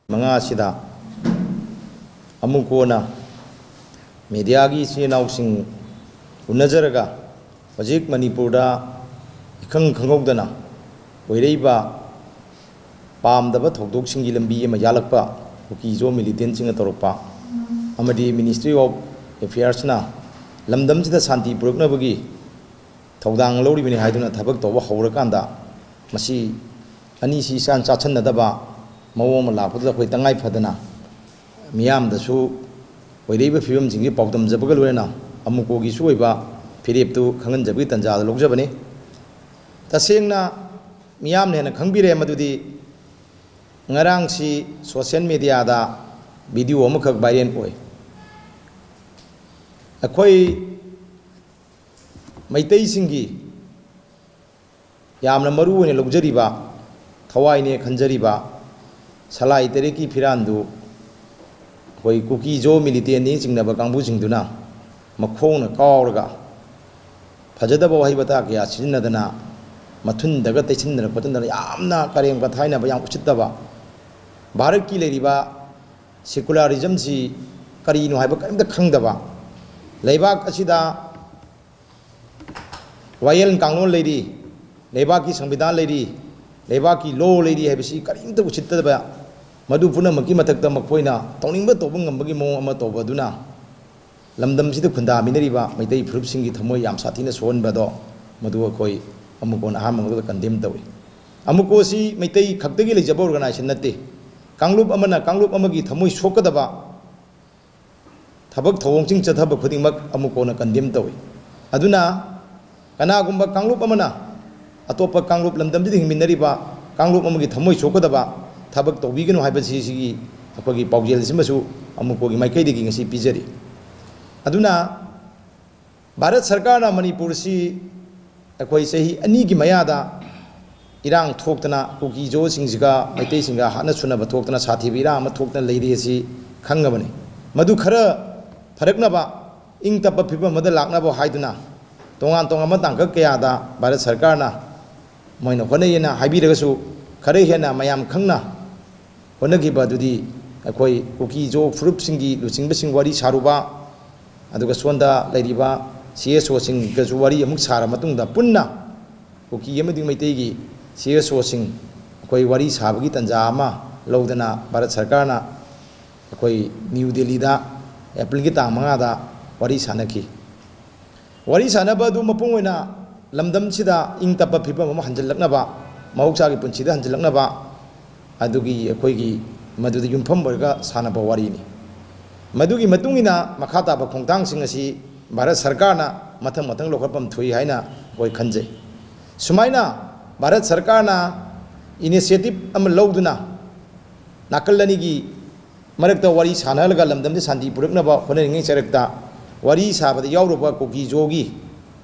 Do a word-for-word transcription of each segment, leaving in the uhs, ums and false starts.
ꯃꯉꯥ ꯑꯁꯤꯗ ꯑꯃꯨꯛ ꯀꯣꯟꯅ ꯃꯦꯗꯤꯌꯥꯒꯤ ꯏꯆꯤꯜ ꯏꯅꯥꯎꯁꯤꯡ ꯎꯅꯖꯔꯒ ꯍꯧꯖꯤꯛ ꯃꯅꯤꯄꯨꯔꯗ ꯏꯈꯪ ꯈꯪꯍꯧꯗꯅ ꯑꯣꯏꯔꯛꯏꯕ ꯄꯥꯝꯗꯕ ꯊꯧꯗꯣꯛꯁꯤꯡꯒꯤ ꯂꯝꯕꯤ ꯑꯃ ꯌꯥꯜꯂꯛꯄ, ꯀꯨꯀꯤ ꯖꯣ ꯃꯤꯂꯤꯇꯦꯟꯁꯤꯡꯅ ꯇꯧꯔꯛꯄ ꯑꯃꯗꯤ Ministry of Affairsꯅ ꯂꯝꯗꯝꯁꯤꯗ ꯁꯥꯟꯇꯤ ꯄꯨꯔꯛꯅꯕꯒꯤ ꯊꯧꯗꯥꯡ ꯂꯧꯔꯤꯕꯅꯤ ꯍꯥꯏꯗꯨꯅ ꯊꯕꯛ ꯇꯧꯕ ꯍꯧꯔꯀꯥꯟꯗ ꯃꯁꯤ ꯑꯅꯤꯁꯤ ꯏꯆꯥꯟ ꯆꯥꯁꯟꯅꯗꯕ ꯃꯑꯣꯡ ꯑꯃ ꯂꯥꯛꯄꯗꯨꯗ ꯑꯩꯈꯣꯏ ꯇꯉꯥꯏ ꯐꯗꯅ ꯃꯤꯌꯥꯝꯗꯁꯨ ꯑꯣꯏꯔꯛꯏꯕ ꯐꯤꯕꯝꯁꯤꯡꯁꯤ ꯄꯥꯎꯗꯝꯖꯕꯒ ꯂꯣꯏꯅꯅ ꯑꯃꯨꯛꯀꯣꯒꯤꯁꯨ ꯑꯣꯏꯕ ꯐꯤꯔꯦꯞꯇꯨ ꯈꯪꯍꯟꯖꯕꯒꯤ ꯇꯥꯟꯖꯥꯗ ꯂꯧꯖꯕꯅꯤ꯫ ꯇꯁꯦꯡꯅ ꯃꯤꯌꯥꯝꯅ ꯍꯦꯟꯅ ꯈꯪꯕꯤꯔꯦ ꯃꯗꯨꯗꯤ ꯉꯔꯥꯡꯁꯤ social mediaꯗ video ꯑꯃꯈꯛ viral ꯑꯣꯏ꯫ ꯑꯩꯈꯣꯏ ꯃꯩꯇꯩꯁꯤꯡꯒꯤ ꯌꯥꯝꯅ ꯃꯔꯨ ꯑꯣꯏꯅ ꯂꯧꯖꯔꯤꯕ, ꯊꯋꯥꯏꯅꯦ ꯈꯟꯖꯔꯤꯕ ꯁꯂꯥꯏ ꯇꯔꯦꯠꯀꯤ ꯐꯤꯔꯥꯟꯗꯨ ꯑꯩꯈꯣꯏ ꯀꯨꯀꯤ ꯖꯣ ꯃꯤꯂꯤꯇꯦꯟꯅꯤ ꯆꯤꯡꯅꯕ ꯀꯥꯡꯕꯨꯁꯤꯡꯗꯨꯅ ꯃꯈꯣꯡꯅ ꯀꯥꯎꯔꯒ ꯐꯖꯗꯕ ꯋꯥꯍꯩ ꯋꯥꯇꯥ ꯀꯌꯥ ꯁꯤꯖꯤꯟꯅꯗꯅ ꯃꯊꯨꯟꯗꯒ ꯇꯩꯁꯤꯟꯗꯅ ꯈꯣꯠꯆꯤꯟꯗꯅ ꯌꯥꯝꯅ ꯀꯔꯦꯝ ꯀꯊꯥꯏꯅꯕ, ꯌꯥꯝ ꯎꯁꯤꯠꯇꯕ, ꯚꯥꯔꯠꯀꯤ ꯂꯩꯔꯤꯕ secularismꯁꯤ ꯀꯔꯤꯅꯣ ꯍꯥꯏꯕ ꯀꯔꯤꯝꯇ ꯈꯪꯗꯕ, ꯂꯩꯕꯥꯛ ꯑꯁꯤꯗ ꯋꯥꯌꯦꯜ ꯀꯥꯡꯂꯣꯟ ꯂꯩꯔꯤ, ꯂꯩꯕꯥꯛꯀꯤ ꯁꯪꯕꯤꯙꯥꯟ ꯂꯩꯔꯤ, ꯂꯩꯕꯥꯛꯀꯤ law ꯂꯩꯔꯤ ꯍꯥꯏꯕꯁꯤ ꯀꯔꯤꯝꯇ ꯎꯁꯤꯠꯇꯕ, ꯃꯗꯨ ꯄꯨꯝꯅꯃꯛꯀꯤ ꯃꯊꯛꯇ ꯃꯈꯣꯏꯅ ꯇꯧꯅꯤꯡꯕ ꯇꯧꯕ ꯉꯝꯕꯒꯤ ꯃꯑꯣꯡ ꯑꯃ ꯇꯧꯕ ꯑꯗꯨꯅ ꯂꯝꯗꯝꯁꯤꯗ ꯈꯨꯟꯗꯥꯃꯤꯟꯅꯔꯤꯕ ꯃꯩꯇꯩ ꯐꯨꯔꯨꯞꯁꯤꯡꯒꯤ ꯊꯃꯣꯏ ꯌꯥꯝ ꯁꯥꯊꯤꯅ ꯁꯣꯛꯍꯟꯕꯗꯣ ꯃꯗꯨ ꯑꯩꯈꯣꯏ ꯑꯃꯨꯛ ꯀꯣꯟꯅ ꯑꯍꯥꯟꯕ ꯃꯛꯇꯗ condemn ꯇꯧꯏ꯫ ꯑꯃꯨꯛꯀꯣꯁꯤ ꯃꯩꯇꯩ ꯈꯛꯇꯒꯤ ꯂꯩꯖꯕ organisation ꯅꯠꯇꯦ꯫ ꯀꯥꯡꯂꯨꯞ ꯑꯃꯅ ꯀꯥꯡꯂꯨꯞ ꯑꯃꯒꯤ ꯊꯃꯣꯏ ꯁꯣꯛꯀꯗꯕ ꯊꯕꯛ ꯊꯧꯑꯣꯡꯁꯤꯡ ꯆꯠꯊꯕ ꯈꯨꯗꯤꯡꯃꯛ ꯑꯃꯨꯛ ꯀꯣꯟꯅ condemn ꯇꯧꯏ꯫ ꯑꯗꯨꯅ ꯀꯅꯥꯒꯨꯝꯕ ꯀꯥꯡꯂꯨꯞ ꯑꯃꯅ ꯑꯇꯣꯞꯄ ꯀꯥꯡꯂꯨꯞ, ꯂꯝꯗꯝꯁꯤꯗ ꯍꯤꯡꯃꯤꯟꯅꯔꯤꯕ ꯀꯥꯡꯂꯨꯞ ꯑꯃꯒꯤ ꯊꯃꯣꯏ ꯁꯣꯛꯀꯗꯕ ꯊꯕꯛ ꯇꯧꯕꯤꯒꯅꯨ ꯍꯥꯏꯕꯁꯤ ꯁꯤꯒꯤ ꯑꯩꯈꯣꯏꯒꯤ ꯄꯥꯎꯖꯦꯜꯁꯤꯃꯁꯨ ꯑꯃꯨꯛꯀꯣꯒꯤ ꯃꯥꯏꯀꯩꯗꯒꯤ ꯉꯁꯤ ꯄꯤꯖꯔꯤ꯫ ꯑꯗꯨꯅ ꯚꯥꯔꯠ ꯁꯔꯀꯥꯔꯅ ꯃꯅꯤꯄꯨꯔꯁꯤ ꯑꯩꯈꯣꯏ ꯆꯍꯤ ꯑꯅꯤꯒꯤ ꯃꯌꯥꯗ ꯏꯔꯥꯡ ꯊꯣꯛꯇꯅ ꯀꯨꯀꯤ ꯖꯣꯁꯤꯡꯁꯤꯒ ꯃꯩꯇꯩꯁꯤꯡꯒ ꯍꯥꯠꯅ ꯁꯨꯅꯕ ꯊꯣꯛꯇꯅ ꯁꯥꯊꯤꯕ ꯏꯔꯥꯡ ꯑꯃ ꯊꯣꯛꯇꯅ ꯂꯩꯔꯤ ꯑꯁꯤ ꯈꯪꯉꯕꯅꯤ꯫ ꯃꯗꯨ ꯈꯔ ꯐꯔꯛꯅꯕ, ꯏꯪ ꯇꯞꯄ ꯐꯤꯕꯝ ꯑꯃꯗ ꯂꯥꯛꯅꯕ ꯍꯥꯏꯗꯨꯅ ꯇꯣꯉꯥꯟ ꯇꯣꯉꯥꯟꯕ ꯇꯥꯡꯀꯛ ꯀꯌꯥꯗ ꯚꯥꯔꯠ ꯁꯔꯀꯥꯔꯅ ꯃꯣꯏꯅ ꯍꯣꯠꯅꯩꯑꯅ ꯍꯥꯏꯕꯤꯔꯒꯁꯨ, ꯈꯔ ꯍꯦꯟꯅ ꯃꯌꯥꯝ ꯈꯪꯅ ꯍꯣꯠꯅꯈꯤꯕ ꯑꯗꯨꯗꯤ ꯑꯩꯈꯣꯏ ꯀꯨꯀꯤ ꯖꯣ ꯐꯨꯔꯨꯞꯁꯤꯡꯒꯤ ꯂꯨꯆꯤꯡꯕꯁꯤꯡ ꯋꯥꯔꯤ ꯁꯥꯔꯨꯕ, ꯑꯗꯨꯒ ꯁꯣꯝꯗ ꯂꯩꯔꯤꯕ ꯁꯤ ꯑꯦꯁ ꯑꯣꯁꯤꯡꯒꯁꯨ ꯋꯥꯔꯤ ꯑꯃꯨꯛ ꯁꯥꯔ ꯃꯇꯨꯡꯗ ꯄꯨꯟꯅ ꯀꯨꯀꯤ ꯑꯃꯗꯤ ꯃꯩꯇꯩꯒꯤ ꯁꯤ ꯑꯦꯁ ꯑꯣꯁꯤꯡ ꯑꯩꯈꯣꯏ ꯋꯥꯔꯤ ꯁꯥꯕꯒꯤ ꯇꯥꯟꯖꯥ ꯑꯃ ꯂꯧꯗꯅ ꯚꯥꯔꯠ ꯁꯔꯀꯥꯔꯅ ꯑꯩꯈꯣꯏ ꯅ꯭ꯌꯨ ꯗꯦꯜꯂꯤꯗ ꯑꯦꯄ꯭ꯔꯤꯜꯒꯤ ꯇꯥꯡ ꯃꯉꯥꯗ ꯋꯥꯔꯤ ꯁꯥꯟꯅꯈꯤ꯫ ꯋꯥꯔꯤ ꯁꯥꯟꯅꯕ ꯑꯗꯨ ꯃꯄꯨꯡ ꯑꯣꯏꯅ ꯂꯝꯗꯝꯁꯤꯗ ꯏꯪ ꯇꯞꯄ ꯐꯤꯕꯝ ꯑꯃ ꯍꯟꯖꯤꯜꯂꯛꯅꯕ, ꯃꯍꯧꯁꯥꯒꯤ ꯄꯨꯟꯁꯤꯗ ꯍꯟꯖꯤꯜꯂꯛꯅꯕ, ꯑꯗꯨꯒꯤ ꯑꯩꯈꯣꯏꯒꯤ ꯃꯗꯨꯗ ꯌꯨꯝꯐꯝ ꯑꯣꯏꯔꯒ ꯁꯥꯟꯅꯕ ꯋꯥꯔꯤꯅꯤ꯫ ꯃꯗꯨꯒꯤ ꯃꯇꯨꯡ ꯏꯟꯅ ꯃꯈꯥ ꯇꯥꯕ ꯈꯣꯡꯊꯥꯡꯁꯤꯡ ꯑꯁꯤ ꯚꯥꯔꯠ ꯁꯔꯀꯥꯔꯅ ꯃꯊꯪ ꯃꯊꯪ ꯂꯧꯈꯠꯐꯝ ꯊꯣꯛꯏ ꯍꯥꯏꯅ ꯑꯩꯈꯣꯏ ꯈꯟꯖꯩ꯫ ꯁꯨꯃꯥꯏꯅ ꯚꯥꯔꯠ ꯁꯔꯀꯥꯔꯅ ꯏꯅꯤꯁꯤꯌꯦꯇꯤꯚ ꯑꯃ ꯂꯧꯗꯨꯅ ꯅꯥꯀꯜ ꯑꯅꯤꯒꯤ ꯃꯔꯛꯇ ꯋꯥꯔꯤ ꯁꯥꯟꯅꯍꯜꯂꯒ ꯂꯝꯗꯝꯗ ꯁꯥꯟꯇꯤ ꯄꯨꯔꯛꯅꯕ ꯍꯣꯠꯅꯔꯤꯉꯩ ꯆꯔꯛꯇ ꯋꯥꯔꯤ ꯁꯥꯕꯗ ꯌꯥꯎꯔꯨꯕ ꯀꯨꯀꯤ ꯖꯣꯒꯤ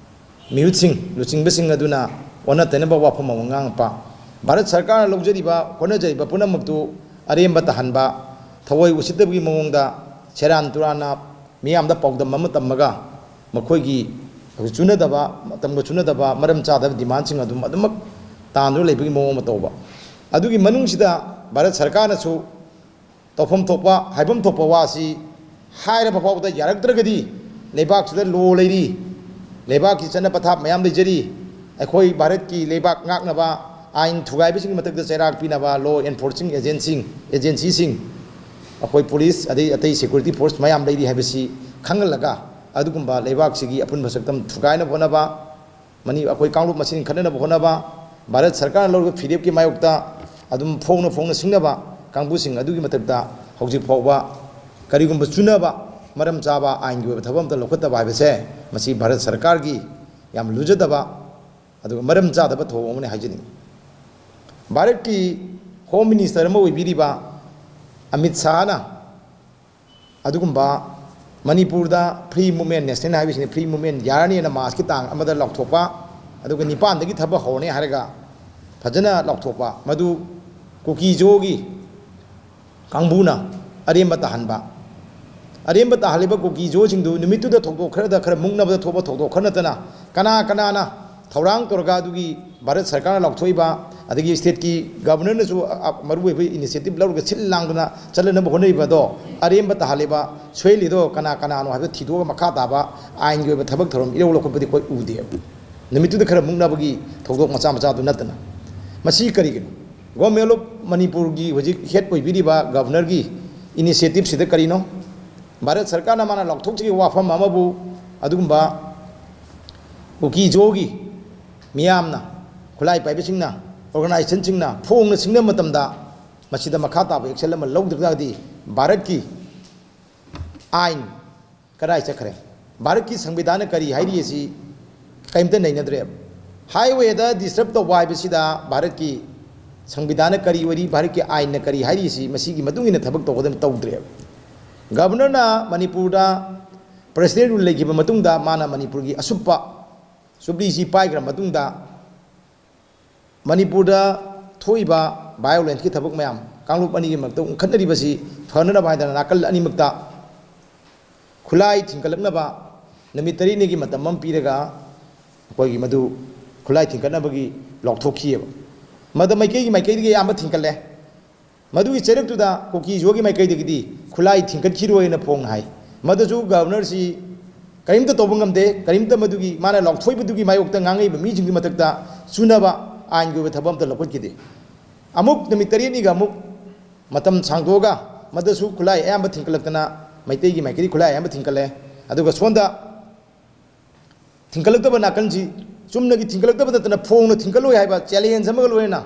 ꯃꯤꯍꯨꯠꯁꯤꯡ, ꯂꯨꯆꯤꯡꯕꯁꯤꯡ ꯑꯗꯨꯅ ꯑꯣꯟꯅ ꯇꯩꯅꯕ ꯋꯥꯐꯝ ꯑꯃ ꯉꯥꯡꯉꯛꯄ, ꯚꯥꯔꯠ ꯁꯔꯀꯥꯔꯅ ꯂꯧꯖꯔꯤꯕ ꯍꯣꯠꯅꯖꯔꯤꯕ ꯄꯨꯝꯅꯃꯛꯇꯨ ꯑꯔꯦꯝꯕ ꯇꯥꯍꯟꯕ, ꯊꯑꯣꯏ ꯎꯁꯤꯠꯇꯕꯒꯤ ꯃꯑꯣꯡꯗ ꯁꯦꯔꯥꯟ ꯇꯨꯔꯥꯟꯅ ꯃꯤꯌꯥꯝꯗ ꯄꯥꯎꯗꯝ ꯑꯃ ꯇꯝꯃꯒ ꯃꯈꯣꯏꯒꯤ ꯆꯨꯅꯗꯕ, ꯃꯇꯝꯒ ꯆꯨꯅꯗꯕ, ꯃꯔꯝ ꯆꯥꯗꯕ ꯗꯤꯃꯥꯟꯁꯤꯡ ꯑꯗꯨꯝ ꯑꯗꯨꯃꯛ ꯇꯥꯟꯗꯨꯅ ꯂꯩꯕꯒꯤ ꯃꯑꯣꯡ ꯑꯃ ꯇꯧꯕ꯫ ꯑꯗꯨꯒꯤ ꯃꯅꯨꯡꯁꯤꯗ ꯚꯥꯔꯠ ꯁꯔꯀꯥꯔꯅꯁꯨ ꯇꯧꯐꯝ ꯊꯣꯛꯄ, ꯍꯥꯏꯐꯝ ꯊꯣꯛꯄ ꯋꯥꯁꯤ ꯍꯥꯏꯔꯕ ꯐꯥꯎꯕꯗ ꯌꯥꯔꯛꯇ꯭ꯔꯒꯗꯤ, ꯂꯩꯕꯥꯛꯁꯤꯗ ꯂꯣ ꯂꯩꯔꯤ, ꯂꯩꯕꯥꯛꯀꯤ ꯆꯠꯅ ꯄꯊꯥꯞ ꯃꯌꯥꯝ ꯂꯩꯖꯔꯤ, ꯑꯩꯈꯣꯏ ꯚꯥꯔꯠꯀꯤ ꯂꯩꯕꯥꯛ ꯉꯥꯛꯅꯕ, ꯑꯥꯏꯟ ꯊꯨꯒꯥꯏꯕꯁꯤꯡꯒꯤ ꯃꯊꯛꯇ ꯆꯩꯔꯥꯛ ꯄꯤꯅꯕ law enforcing agency, agencyꯁꯤꯡ, ꯑꯩꯈꯣꯏ ꯄꯨꯂꯤꯁ, ꯑꯗꯩ ꯑꯇꯩ security force ꯃꯌꯥꯝ ꯂꯩꯔꯤ ꯍꯥꯏꯕꯁꯤ ꯈꯪꯍꯜꯂꯒ, ꯑꯗꯨꯒꯨꯝꯕ ꯂꯩꯕꯥꯛꯁꯤꯒꯤ ꯑꯄꯨꯟꯕ ꯁꯛꯇꯝ ꯊꯨꯒꯥꯏꯅꯕ ꯍꯣꯠꯅꯕ, ꯃꯅꯤ-, ꯑꯩꯈꯣꯏ ꯀꯥꯡꯂꯨꯞ ꯃꯁꯦꯟ ꯈꯠꯅꯅꯕ ꯍꯣꯠꯅꯕ, ꯚꯥꯔꯠ ꯁꯔꯀꯥꯔꯅ ꯂꯧꯔꯤꯕ ꯐꯤꯔꯦꯞꯀꯤ ꯃꯥꯌꯣꯛꯇ ꯑꯗꯨꯝ ꯐꯣꯡꯅ ꯐꯣꯡꯅ ꯁꯤꯡꯅꯕ ꯀꯥꯡꯕꯨꯁꯤꯡ ꯑꯗꯨꯒꯤ ꯃꯊꯛꯇ ꯍꯧꯖꯤꯛ ꯐꯥꯎꯕ ꯀꯔꯤꯒꯨꯝꯕ ꯆꯨꯅꯕ, ꯃꯔꯝ ꯆꯥꯕ ꯑꯥꯏꯟꯒꯤ ꯑꯣꯏꯕ ꯊꯕꯛ ꯑꯝꯇ ꯂꯧꯈꯠꯇꯕ ꯍꯥꯏꯕꯁꯦ, ꯃꯁꯤ ꯚꯥꯔꯠ ꯁꯔꯀꯥꯔꯒꯤ ꯌꯥꯝ ꯂꯨꯖꯗꯕ ꯑꯗꯨꯒ ꯃꯔꯝ ꯆꯥꯗꯕ ꯊꯧꯑꯣꯡ ꯑꯃꯅꯤ ꯍꯥꯏꯖꯅꯤꯡꯏ꯫ ꯚꯥꯔꯠꯀꯤ ꯍꯣꯝ ꯃꯤꯅꯤꯁꯇꯔ ꯑꯃ ꯑꯣꯏꯕꯤꯔꯤꯕ ꯑꯃꯤꯠ ꯁꯥꯍꯅ ꯑꯗꯨꯒꯨꯝꯕ ꯃꯅꯤꯄꯨꯔꯗ free movement, national highwayꯁꯤꯡꯗ free movement ꯌꯥꯔꯅꯤꯅ ꯃꯥꯔꯆꯀꯤ ꯇꯥꯡ ꯑꯃꯗ ꯂꯥꯎꯊꯣꯛꯄ, ꯑꯗꯨꯒ ꯅꯤꯄꯥꯟꯗꯒꯤ ꯊꯕꯛ ꯍꯧꯔꯅꯤ ꯍꯥꯏꯔꯒ ꯐꯖꯅ ꯂꯥꯎꯊꯣꯛꯄ, ꯃꯗꯨ ꯀꯨꯀꯤ ꯖꯣꯒꯤ ꯀꯥꯡꯕꯨꯅ ꯑꯔꯦꯝꯕ ꯇꯥꯍꯟꯕ꯫ ꯑꯔꯦꯝꯕ ꯇꯥꯍꯜꯂꯤꯕ ꯀꯨꯀꯤ ꯖꯣꯁꯤꯡꯗꯨ ꯅꯨꯃꯤꯠꯇꯨꯗ ꯊꯧꯗꯣꯛ ꯈꯔꯗ ꯈꯔ ꯃꯨꯛꯅꯕꯗ ꯊꯣꯛꯄ ꯊꯧꯗꯣꯛ ꯈꯔ ꯅꯠꯇꯅ, ꯀꯅꯥ ꯀꯅꯥꯅ ꯊꯧꯔꯥꯡ ꯇꯧꯔꯒ ꯑꯗꯨꯒꯤ ꯚꯥꯔꯠ ꯁꯔꯀꯥꯔꯅ ꯂꯥꯎꯊꯣꯛꯏꯕ ꯑꯗꯒꯤ ꯁ꯭ꯇꯦꯠꯀꯤ ꯒꯕꯔꯅꯔꯅꯁꯨ ꯑ-, ꯑ-, ꯃꯔꯨꯑꯣꯏꯕ ꯏꯅꯤꯁꯤꯌꯦꯇꯤꯚ ꯂꯧꯔꯒ ꯁꯤꯜ ꯂꯥꯡꯗꯨꯅ ꯆꯠꯅꯅꯕ ꯍꯣꯠꯅꯔꯤꯕ ꯑꯗꯣ, ꯑꯔꯦꯝꯕ ꯇꯥꯍꯜꯂꯤꯕ, ꯁꯣꯏꯍꯜꯂꯤꯗꯣ ꯀꯅꯥ ꯀꯅꯥꯅꯣ ꯍꯥꯏꯕꯗꯨ ꯊꯤꯗꯣꯛꯑꯒ ꯃꯈꯥ ꯇꯥꯕ ꯑꯥꯏꯟꯒꯤ ꯑꯣꯏꯕ ꯊꯕꯛ ꯊꯧꯔꯝ ꯏꯔꯧ ꯂꯧꯈꯠꯄꯗꯤ ꯑꯩꯈꯣꯏ ꯎꯗꯦꯕ꯫ ꯅꯨꯃꯤꯠꯇꯨꯗ ꯈꯔ ꯃꯨꯛꯅꯕꯒꯤ ꯊꯧꯗꯣꯛ ꯃꯆꯥ ꯃꯆꯥꯗꯨ ꯅꯠꯇꯅ꯫ ꯃꯁꯤ ꯀꯔꯤꯒꯤꯅꯣ? Government of ꯃꯅꯤꯄꯨꯔꯒꯤ ꯍꯧꯖꯤꯛ ꯍꯦꯗ ꯑꯣꯏꯕꯤꯔꯤꯕ ꯒꯕꯔꯅꯔꯒꯤ ꯏꯅꯤꯁꯤꯌꯦꯇꯤꯚꯁꯤꯗ ꯀꯔꯤꯅꯣ? ꯚꯥꯔꯠ ꯁꯔꯀꯥꯔꯅ ꯃꯥꯅ ꯂꯥꯎꯊꯣꯛꯆꯈꯤꯕ ꯋꯥꯐꯝ ꯑꯃꯕꯨ ꯑꯗꯨꯒꯨꯝꯕ ꯀꯨꯀꯤ ꯖꯣꯒꯤ ꯃꯤꯌꯥꯝꯅ, ꯈꯨꯠꯂꯥꯏ ꯄꯥꯏꯕꯁꯤꯡꯅ, ꯑꯣꯔꯒꯅꯥꯏꯖꯦꯁꯟꯁꯤꯡꯅ ꯐꯣꯡꯅ ꯁꯤꯡꯅꯕ ꯃꯇꯝꯗ ꯃꯁꯤꯗ ꯃꯈꯥ ꯇꯥꯕ ꯑꯦꯛꯁꯟ ꯑꯃ ꯂꯧꯗ꯭ꯔ ꯇꯥꯔꯗꯤ ꯚꯥꯔꯠꯀꯤ ꯑꯥꯏꯟ ꯀꯗꯥꯏ ꯆꯠꯈ꯭ꯔꯦ? ꯚꯥꯔꯠꯀꯤ ꯁꯪꯕꯤꯙꯥꯟꯅ ꯀꯔꯤ ꯍꯥꯏꯔꯤ ꯑꯁꯤ ꯀꯔꯤꯝꯇ ꯅꯩꯅꯗ꯭ꯔꯦꯕ꯫ ꯍꯥꯏꯋꯦꯗ ꯗꯤꯁꯇꯔꯕ ꯇꯧꯕ ꯍꯥꯏꯕꯁꯤꯗ ꯚꯥꯔꯠꯀꯤ ꯁꯪꯕꯤꯙꯥꯟꯅ ꯀꯔꯤ ꯑꯣꯏꯔꯤ, ꯚꯥꯔꯠꯀꯤ ꯑꯥꯏꯟꯅ ꯀꯔꯤ ꯍꯥꯏꯔꯤ ꯑꯁꯤ ꯃꯁꯤꯒꯤ ꯃꯇꯨꯡ ꯏꯟꯅ ꯊꯕꯛ ꯇꯧꯒꯗꯕ ꯇꯧꯗ꯭ꯔꯦꯕ꯫ ꯒꯕꯔꯅꯔꯅ ꯃꯅꯤꯄꯨꯔꯗ ꯄ꯭ꯔꯦꯁꯤꯗꯦꯟ ꯔꯨꯜ ꯂꯩꯈꯤꯕ ꯃꯇꯨꯡꯗ ꯃꯥꯅ ꯃꯅꯤꯄꯨꯔꯒꯤ ꯑꯁꯨꯞꯄ ꯖꯨꯕ꯭ꯂꯤꯁꯤ ꯄꯥꯏꯈ꯭ꯔ ꯃꯇꯨꯡꯗ ꯃꯅꯤꯄꯨꯔꯗ ꯊꯣꯛꯏꯕ ꯚꯥꯏꯑꯣꯂꯦꯟꯁꯀꯤ ꯊꯕꯛ ꯃꯌꯥꯝ, ꯀꯥꯡꯂꯨꯞ ꯑꯅꯤꯒꯤ ꯃꯔꯛꯇ ꯎꯪꯈꯠꯅꯔꯤꯕꯁꯤ ꯐꯅꯅꯕ ꯍꯥꯏꯗꯅ ꯅꯥꯀꯜ ꯑꯅꯤꯃꯛꯇ ꯈꯨꯠꯂꯥꯏ ꯊꯤꯡꯒꯠꯂꯛꯅꯕ ꯅꯨꯃꯤꯠ ꯇꯔꯦꯠꯅꯤꯒꯤ ꯃꯇꯝ ꯑꯃ ꯄꯤꯔꯒ ꯑꯩꯈꯣꯏꯒꯤ ꯃꯗꯨ ꯈꯨꯠꯂꯥꯏ ꯊꯤꯡꯒꯠꯅꯕꯒꯤ ꯂꯥꯎꯊꯣꯛꯈꯤꯑꯕ꯫ ꯃꯗ ꯃꯥꯏꯀꯩꯒꯤ ꯃꯥꯏꯀꯩꯗꯒꯤ ꯑꯌꯥꯝꯕ ꯊꯤꯡꯒꯠꯂꯦ꯫ ꯃꯗꯨꯒꯤ ꯆꯩꯔꯛꯇꯨꯗ ꯀꯨꯀꯤ ꯖꯣꯒꯤ ꯃꯥꯏꯀꯩꯗꯒꯤꯗꯤ ꯈꯨꯠꯂꯥꯏ ꯊꯤꯡꯒꯠꯈꯤꯔꯣꯏꯅ ꯐꯣꯡꯅ ꯍꯥꯏ꯫ ꯃꯗꯨꯁꯨ ꯒꯕꯔꯅꯔꯁꯤ ꯀꯔꯤꯝꯇ ꯇꯧꯕ ꯉꯝꯗꯦ, ꯀꯔꯤꯝꯇ ꯃꯗꯨꯒꯤ ꯃꯥꯅ ꯂꯥꯎꯊꯣꯛꯏꯕꯗꯨꯒꯤ ꯃꯥꯌꯣꯛꯇ ꯉꯥꯡꯉꯛꯏꯕ ꯃꯤꯁꯤꯡꯒꯤ ꯃꯊꯛꯇ ꯆꯨꯅꯕ ꯑꯥꯏꯟꯒꯤ ꯑꯣꯏꯕ ꯊꯕꯛ ꯑꯝꯇ ꯂꯧꯈꯠꯈꯤꯗꯦ꯫ ꯑꯃꯨꯛ ꯅꯨꯃꯤꯠ ꯇꯔꯦꯠꯅꯤꯒ ꯑꯃꯨꯛ ꯃꯇꯝ ꯁꯥꯡꯗꯣꯛꯑꯒ ꯃꯗꯨꯁꯨ ꯈꯨꯠꯂꯥꯏ ꯑꯌꯥꯝꯕ ꯊꯤꯡꯀꯠꯂꯛꯇꯅ ꯃꯩꯇꯩꯒꯤ ꯃꯥꯏꯀꯩꯗꯒꯤ ꯈꯨꯠꯂꯥꯏ ꯑꯌꯥꯝꯕ ꯊꯤꯡꯀꯠꯂꯦ꯫ ꯑꯗꯨꯒ ꯁꯣꯝꯗ ꯊꯤꯡꯀꯠꯂꯛꯇꯕ ꯅꯥꯀꯟꯁꯤ ꯆꯨꯝꯅꯒꯤ ꯊꯤꯡꯀꯠꯂꯛꯇꯕ ꯅꯠꯇꯅ ꯐꯣꯡꯅ ꯊꯤꯡꯀꯠꯂꯣꯏ ꯍꯥꯏꯕ ꯆꯦꯂꯦꯟꯖ ꯑꯃꯒ ꯂꯣꯏꯅꯅ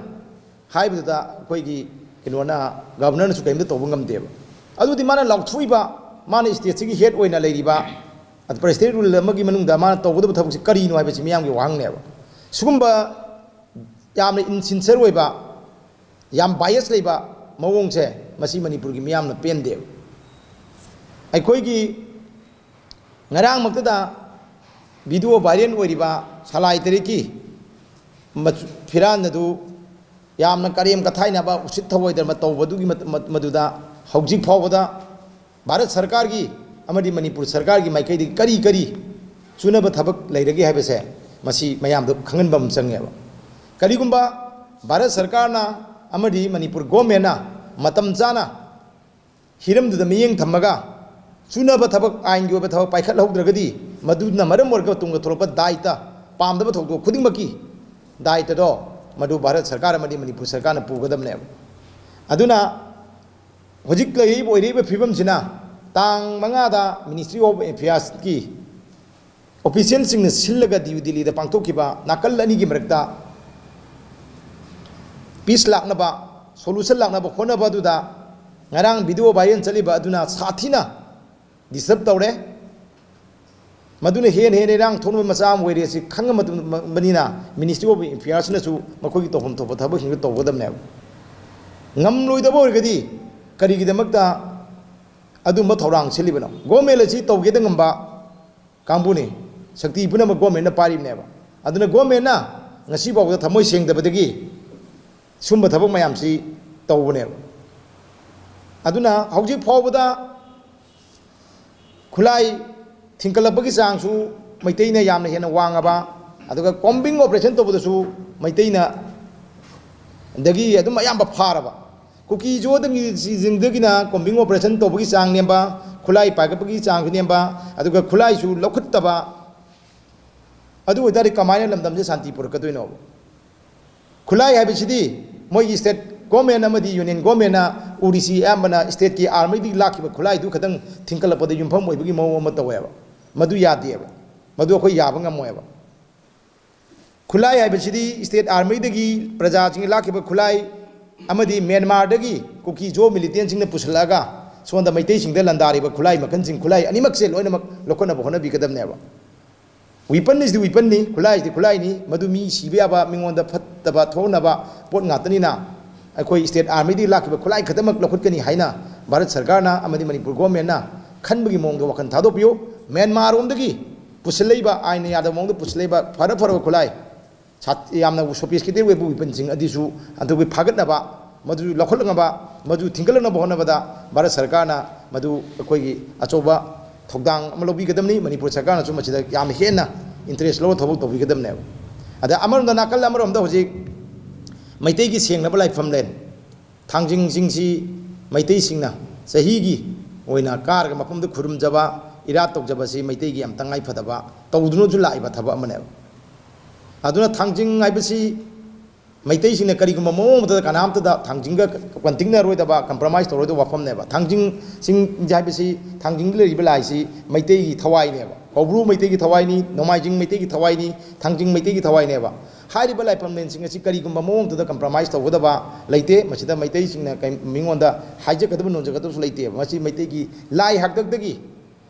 ꯍꯥꯏꯕꯗꯨꯗ ꯑꯩꯈꯣꯏꯒꯤ ꯀꯩꯅꯣꯅ, ꯒꯕꯔꯅꯔꯅꯁꯨ ꯀꯔꯤꯝꯇ ꯇꯧꯕ ꯉꯝꯗꯦꯕ꯫ ꯑꯗꯨꯗꯤ ꯃꯥꯅ ꯂꯥꯎꯊꯣꯛꯏꯕ, ꯃꯥꯅ ꯁ꯭ꯇꯦꯠꯁꯤꯒꯤ ꯍꯦꯗ ꯑꯣꯏꯅ ꯂꯩꯔꯤꯕ, ꯑꯗꯨ ꯄ꯭ꯔꯦꯁꯤꯗꯦꯟ ꯔꯨꯜ ꯑꯃꯒꯤ ꯃꯅꯨꯡꯗ ꯃꯥꯅ ꯇꯧꯒꯗꯕ ꯊꯕꯛꯁꯤ ꯀꯔꯤꯅꯣ ꯍꯥꯏꯕꯁꯤ ꯃꯤꯌꯥꯝꯒꯤ ꯋꯥꯍꯪꯅꯦꯕ꯫ ꯁꯤꯒꯨꯝꯕ ꯌꯥꯝꯅ ꯏꯟꯁꯤꯟꯁꯔ ꯑꯣꯏꯕ, ꯌꯥꯝ ꯕꯥꯏꯁ ꯂꯩꯕ ꯃꯑꯣꯡꯁꯦ ꯃꯁꯤ ꯃꯅꯤꯄꯨꯔꯒꯤ ꯃꯤꯌꯥꯝꯅ ꯄꯦꯟꯗꯦꯕ꯫ ꯑꯩꯈꯣꯏꯒꯤ ꯉꯔꯥꯡꯃꯛꯇꯗ ꯚꯤꯗꯤꯑꯣ ꯚꯥꯏꯔꯦꯜ ꯑꯣꯏꯔꯤꯕ ꯁꯂꯥꯏ ꯇꯔꯦꯠꯀꯤ ꯃꯆꯨ-, ꯐꯤꯔꯥꯟ ꯑꯗꯨ ꯌꯥꯝꯅ ꯀꯔꯦꯝ ꯀꯊꯥꯏꯅꯕ, ꯎꯁꯤꯠ ꯊꯑꯣꯏꯗꯕ ꯇꯧꯕꯗꯨꯒꯤ ꯃꯠ-, ꯃꯠ-, ꯃꯗꯨꯗ ꯍꯧꯖꯤꯛ ꯐꯥꯎꯕꯗ ꯚꯥꯔꯠ ꯁꯔꯀꯥꯔꯒꯤ ꯑꯃꯗꯤ ꯃꯅꯤꯄꯨꯔ ꯁꯔꯀꯥꯔꯒꯤ ꯃꯥꯏꯀꯩꯗꯒꯤ ꯀꯔꯤ ꯀꯔꯤ ꯆꯨꯅꯕ ꯊꯕꯛ ꯂꯩꯔꯒꯦ ꯍꯥꯏꯕꯁꯦ ꯃꯁꯤ ꯃꯌꯥꯝꯗ ꯈꯪꯍꯟꯕ ꯑꯃ ꯆꯪꯉꯦꯕ꯫ ꯀꯔꯤꯒꯨꯝꯕ ꯚꯥꯔꯠ ꯁꯔꯀꯥꯔꯅ ꯑꯃꯗꯤ ꯃꯅꯤꯄꯨꯔ ꯒꯣꯔꯃꯦꯟꯅ ꯃꯇꯝ ꯆꯥꯅ ꯍꯤꯔꯝꯗꯨꯗ ꯃꯤꯠꯌꯦꯡ ꯊꯝꯃꯒ, ꯆꯨꯅꯕ ꯊꯕꯛ, ꯑꯥꯏꯟꯒꯤ ꯑꯣꯏꯕ ꯊꯕꯛ ꯄꯥꯏꯈꯠꯍꯧꯗ꯭ꯔꯒꯗꯤ, ꯃꯗꯨꯅ ꯃꯔꯝ ꯑꯣꯏꯔꯒ ꯇꯨꯡꯗ ꯊꯣꯛꯂꯛꯄ ꯗꯥꯏꯇ, ꯄꯥꯝꯗꯕ ꯊꯧꯗꯣꯛ ꯈꯨꯗꯤꯡꯃꯛꯀꯤ ꯗꯥꯏꯇꯗꯣ ꯃꯗꯨ ꯚꯥꯔꯠ ꯁꯔꯀꯥꯔ ꯑꯃꯗꯤ ꯃꯅꯤꯄꯨꯔ ꯁꯔꯀꯥꯔꯅ ꯄꯨꯒꯗꯕꯅꯦꯕ꯫ ꯑꯗꯨꯅ ꯍꯧꯖꯤꯛ ꯂꯩꯔꯤꯕ, ꯑꯣꯏꯔꯤꯕ ꯐꯤꯕꯝꯁꯤꯅ, ꯇꯥꯡ ꯃꯉꯥꯗ Ministry of Affairsꯀꯤ ꯑꯣꯐꯤꯁꯤꯌꯦꯜꯁꯤꯡꯅ ꯁꯤꯜꯂꯒ ꯗꯤꯌꯨ ꯗꯤꯜꯂꯤꯗ ꯄꯥꯡꯊꯣꯛꯈꯤꯕ ꯅꯥꯀꯜ ꯑꯅꯤꯒꯤ ꯃꯔꯛꯇ ꯄꯤꯁ ꯂꯥꯛꯅꯕ, ꯁꯣꯂꯨꯁꯟ ꯂꯥꯛꯅꯕ ꯍꯣꯠꯅꯕ ꯑꯗꯨꯗ ꯉꯔꯥꯡ ꯚꯤꯗꯤꯑꯣ ꯚꯥꯏꯔꯦꯜ ꯆꯠꯂꯤꯕ ꯑꯗꯨꯅ ꯁꯥꯊꯤꯅ ꯗꯤꯁꯇꯔꯕ ꯇꯧꯔꯦ꯫ ꯃꯗꯨꯅ ꯍꯦꯟꯅ ꯍꯦꯟꯅ ꯏꯔꯥꯡ ꯊꯣꯛꯅꯕ ꯃꯆꯥꯛ ꯑꯃ ꯑꯣꯏꯔꯦ꯫ ꯑꯁꯤ ꯈꯪꯉꯕꯅꯤꯅ Ministry of Affairsꯅꯁꯨ ꯃꯈꯣꯏꯒꯤ ꯇꯧꯐꯝ ꯊꯣꯛꯄ ꯊꯕꯛꯁꯤꯡꯗꯨ ꯇꯧꯒꯗꯕꯅꯦꯕ꯫ ꯉꯝꯂꯣꯏꯗꯕ ꯑꯣꯏꯔꯒꯗꯤ ꯀꯔꯤꯒꯤꯗꯃꯛꯇ ꯑꯗꯨꯝꯕ ꯊꯧꯔꯥꯡ ꯁꯤꯜꯂꯤꯕꯅꯣ? ꯒꯣꯔꯃꯦꯟ ꯑꯁꯤ ꯇꯧꯒꯦꯗ ꯉꯝꯕ ꯀꯥꯡꯕꯨꯅꯤ꯫ ꯁꯛꯇꯤ ꯄꯨꯝꯅꯃꯛ ꯒꯣꯔꯃꯦꯟꯅ ꯄꯥꯏꯔꯤꯕꯅꯦꯕ꯫ ꯑꯗꯨꯅ ꯒꯣꯔꯃꯦꯟꯅ ꯉꯁꯤꯐꯥꯎꯕꯗ ꯊꯃꯣꯏ ꯁꯦꯡꯗꯕꯗꯒꯤ ꯁꯨꯝꯕ ꯊꯕꯛ ꯃꯌꯥꯝꯁꯤ ꯇꯧꯕꯅꯦꯕ꯫ ꯑꯗꯨꯅ ꯍꯧꯖꯤꯛ ꯐꯥꯎꯕꯗ ꯈꯨꯠꯂꯥꯏ ꯊꯤꯡꯀꯠꯂꯛꯄꯒꯤ ꯆꯥꯡꯁꯨ ꯃꯩꯇꯩꯅ ꯌꯥꯝꯅ ꯍꯦꯟꯅ ꯋꯥꯡꯉꯕ, ꯑꯗꯨꯒ ꯀꯣꯝꯕꯤꯡ ꯑꯣꯄꯔꯦꯁꯟ ꯇꯧꯕꯗꯁꯨ ꯃꯩꯇꯩꯅ ꯗꯒꯤ ꯑꯗꯨꯝ ꯑꯌꯥꯝꯕ ꯐꯥꯔꯕ꯫ ꯀꯨꯀꯤ ꯖꯣꯗꯒꯤ, ꯁꯤꯡꯗꯒꯤꯅ ꯀꯣꯝꯕꯤꯡ ꯑꯣꯄꯔꯦꯁꯟ ꯇꯧꯕꯒꯤ ꯆꯥꯡ ꯅꯦꯝꯕ, ꯈꯨꯠꯂꯥꯏ ꯄꯥꯏꯈꯠꯄꯒꯤ ꯆꯥꯡꯁꯨ ꯅꯦꯝꯕ, ꯑꯗꯨꯒ ꯈꯨꯠꯂꯥꯏꯁꯨ ꯂꯧꯈꯠꯇꯕ, ꯑꯗꯨ ꯑꯣꯏꯇꯥꯔꯗꯤ ꯀꯃꯥꯏꯅ ꯂꯝꯗꯝꯁꯦ ꯁꯥꯟꯇꯤ ꯄꯨꯔꯛꯀꯗꯣꯏꯅꯣꯕ? ꯈꯨꯠꯂꯥꯏ ꯍꯥꯏꯕꯁꯤꯗꯤ ꯃꯣꯏꯒꯤ ꯁ꯭ꯇꯦꯠ ꯒꯣꯔꯃꯦꯟ ꯑꯃꯗꯤ ꯌꯨꯅꯤꯌꯟ ꯒꯣꯔꯃꯦꯟꯅ ꯎꯔꯤꯁꯤ ꯑꯌꯥꯝꯕꯅ ꯁ꯭ꯇꯦꯠꯀꯤ ꯑꯥꯔꯃꯤꯗꯒꯤ ꯂꯥꯛꯈꯤꯕ ꯈꯨꯠꯂꯥꯏꯗꯨ ꯈꯛꯇꯪ ꯊꯤꯡꯀꯠꯂꯛꯄꯗ ꯌꯨꯝꯐꯝ ꯑꯣꯏꯕꯒꯤ ꯃꯑꯣꯡ ꯑꯃ ꯇꯧꯋꯦꯕ꯫ ꯃꯗꯨ ꯌꯥꯗꯦꯕ꯫ ꯃꯗꯨ ꯑꯩꯈꯣꯏ ꯌꯥꯕ ꯉꯝꯃꯣꯏꯕ꯫ ꯈꯨꯠꯂꯥꯏ ꯍꯥꯏꯕꯁꯤꯗꯤ ꯁ꯭ꯇꯦꯠ ꯑꯥꯔꯃꯤꯗꯒꯤ ꯄ꯭ꯔꯖꯥꯁꯤꯡꯒꯤ ꯂꯥꯛꯈꯤꯕ ꯈꯨꯠꯂꯥꯏ ꯑꯃꯗꯤ ꯃ꯭ꯌꯥꯟꯃꯥꯔꯗꯒꯤ ꯀꯨꯀꯤ ꯖꯣ ꯃꯤꯂꯤꯇꯦꯟꯁꯤꯡꯅ ꯄꯨꯁꯤꯜꯂꯛꯑꯒ ꯁꯣꯝꯗ ꯃꯩꯇꯩꯁꯤꯡꯗ ꯂꯥꯟꯗꯥꯔꯤꯕ ꯈꯨꯠꯂꯥꯏ ꯃꯈꯜꯁꯤꯡ, ꯈꯨꯠꯂꯥꯏ ꯑꯅꯤꯃꯛꯁꯦ ꯂꯣꯏꯅꯃꯛ ꯂꯧꯈꯠꯅꯕ ꯍꯣꯠꯅꯕꯤꯒꯗꯕꯅꯦꯕ꯫ Weapon is the weaponꯅꯤ, ꯈꯨꯠꯂꯥꯏꯁꯤꯗꯤ ꯈꯨꯠꯂꯥꯏꯅꯤ, ꯃꯗꯨ ꯃꯤ ꯁꯤꯕ ꯌꯥꯕ, ꯃꯤꯉꯣꯟꯗ ꯐꯠꯇꯕ ꯊꯣꯛꯅꯕ ꯄꯣꯠ ꯉꯥꯛꯇꯅꯤꯅ, ꯑꯩꯈꯣꯏ ꯁ꯭ꯇꯦꯠ ꯑꯥꯔꯃꯤꯗꯒꯤ ꯂꯥꯛꯈꯤꯕ ꯈꯨꯠꯂꯥꯏ ꯈꯛꯇꯃꯛ ꯂꯧꯈꯠꯀꯅꯤ ꯍꯥꯏꯅ ꯚꯥꯔꯠ ꯁꯔꯀꯥꯔꯅ ꯑꯃꯗꯤ ꯃꯅꯤꯄꯨꯔ ꯒꯣꯔꯃꯦꯟꯅ ꯈꯟꯕꯒꯤ ꯃꯑꯣꯡꯗ ꯋꯥꯈꯜ ꯊꯥꯗꯣꯛꯄꯤꯌꯨ꯫ ꯃ꯭ꯌꯥꯟꯃꯥꯔꯔꯣꯝꯗꯒꯤ ꯄꯨꯁꯤꯜꯂꯛꯏꯕ, ꯑꯥꯏꯟꯅ ꯌꯥꯗꯕ ꯃꯑꯣꯡꯗ ꯄꯨꯁꯤꯜꯂꯛꯏꯕ ꯐꯔ ꯐꯔꯕ ꯈꯨꯠꯂꯥꯏ, ꯁꯥꯠ-, ꯌꯥꯝꯅ sophisticated ꯑꯣꯏꯕ weaponꯁꯤꯡ ꯑꯗꯨꯁꯨ ꯑꯗꯨꯒꯤ ꯐꯥꯒꯠꯅꯕ, ꯃꯗꯨ ꯂꯧꯈꯠꯂꯛꯅꯕ, ꯃꯗꯨ ꯊꯤꯡꯒꯠꯂꯛꯅꯕ ꯍꯣꯠꯅꯕꯗ ꯚꯥꯔꯠ ꯁꯔꯀꯥꯔꯅ ꯃꯗꯨ ꯑꯩꯈꯣꯏꯒꯤ ꯑꯆꯧꯕ ꯊꯧꯗꯥꯡ ꯑꯃ ꯂꯧꯕꯤꯒꯗꯕꯅꯤ꯫ ꯃꯅꯤꯄꯨꯔ ꯁꯔꯀꯥꯔꯅꯁꯨ ꯃꯁꯤꯗ ꯌꯥꯝꯅ ꯍꯦꯟꯅ interest ꯂꯧꯔ ꯊꯕꯛ ꯇꯧꯕꯤꯒꯗꯕꯅꯦꯕ꯫ ꯑꯗ ꯑꯃꯔꯣꯝꯗ, ꯅꯥꯀꯜ ꯑꯃꯔꯣꯝꯗ ꯍꯧꯖꯤꯛ ꯃꯩꯇꯩꯒꯤ ꯁꯦꯡꯂꯕ ꯂꯥꯏꯐꯝꯂꯦꯟ ꯊꯥꯡꯖꯤꯡꯁꯤꯡꯁꯤ ꯃꯩꯇꯩꯁꯤꯡꯅ ꯆꯍꯤꯒꯤ ꯑꯣꯏꯅ ꯀꯥꯔꯒ ꯃꯐꯝꯗꯨ ꯈꯨꯔꯨꯝꯖꯕ, ꯏꯔꯥꯠ ꯇꯧꯖꯕꯁꯤ ꯃꯩꯇꯩꯒꯤ ꯌꯥꯝ ꯇꯉꯥꯏ ꯐꯗꯕ, ꯇꯧꯗꯨꯅꯁꯨ ꯂꯥꯛꯏꯕ ꯊꯕꯛ ꯑꯃꯅꯦꯕ꯫ ꯑꯗꯨꯅ ꯊꯥꯡꯖꯤꯡ ꯍꯥꯏꯕꯁꯤ ꯃꯩꯇꯩꯁꯤꯡꯅ ꯀꯔꯤꯒꯨꯝꯕ ꯃꯑꯣꯡ ꯑꯃꯗ ꯀꯅꯥꯝꯇꯗ ꯊꯥꯡꯖꯤꯡꯒ ꯀꯟꯇꯤꯡꯅꯔꯣꯏꯗꯕ, ꯀꯝꯄ꯭ꯔꯣꯃꯥꯏꯁ ꯇꯧꯔꯣꯏꯗꯕ ꯋꯥꯐꯝꯅꯦꯕ꯫ ꯊꯥꯡꯖꯤꯡꯁꯤꯡ ꯍꯥꯏꯕꯁꯤ, ꯊꯥꯡꯖꯤꯡꯗ ꯂꯩꯔꯤꯕ ꯂꯥꯏꯁꯤ ꯃꯩꯇꯩꯒꯤ ꯊꯋꯥꯏꯅꯦꯕ꯫ ꯀꯧꯕ꯭ꯔꯨ ꯃꯩꯇꯩꯒꯤ ꯊꯋꯥꯏꯅꯤ, ꯅꯣꯡꯃꯥꯏꯖꯤꯡ ꯃꯩꯇꯩꯒꯤ ꯊꯋꯥꯏꯅꯤ, ꯊꯥꯡꯖꯤꯡ ꯃꯩꯇꯩꯒꯤ ꯊꯋꯥꯏꯅꯦꯕ꯫ ꯍꯥꯏꯔꯤꯕ ꯂꯥꯏꯐꯝꯂꯦꯟꯁꯤꯡ ꯑꯁꯤ ꯀꯔꯤꯒꯨꯝꯕ ꯃꯑꯣꯡꯗꯨꯗ ꯀꯝꯄ꯭ꯔꯣꯃꯥꯏꯁ ꯇꯧꯒꯗꯕ ꯂꯩꯇꯦ꯫ ꯃꯁꯤꯗ ꯃꯩꯇꯩꯁꯤꯡꯅ ꯀꯩ-, ꯃꯤꯉꯣꯟꯗ ꯍꯥꯏꯖꯒꯗꯕ ꯅꯣꯟꯖꯒꯗꯕꯁꯨ ꯂꯩꯇꯦꯕ꯫ ꯃꯁꯤ ꯃꯩꯇꯩꯒꯤ ꯂꯥꯏ ꯍꯥꯛꯇꯛꯇꯒꯤ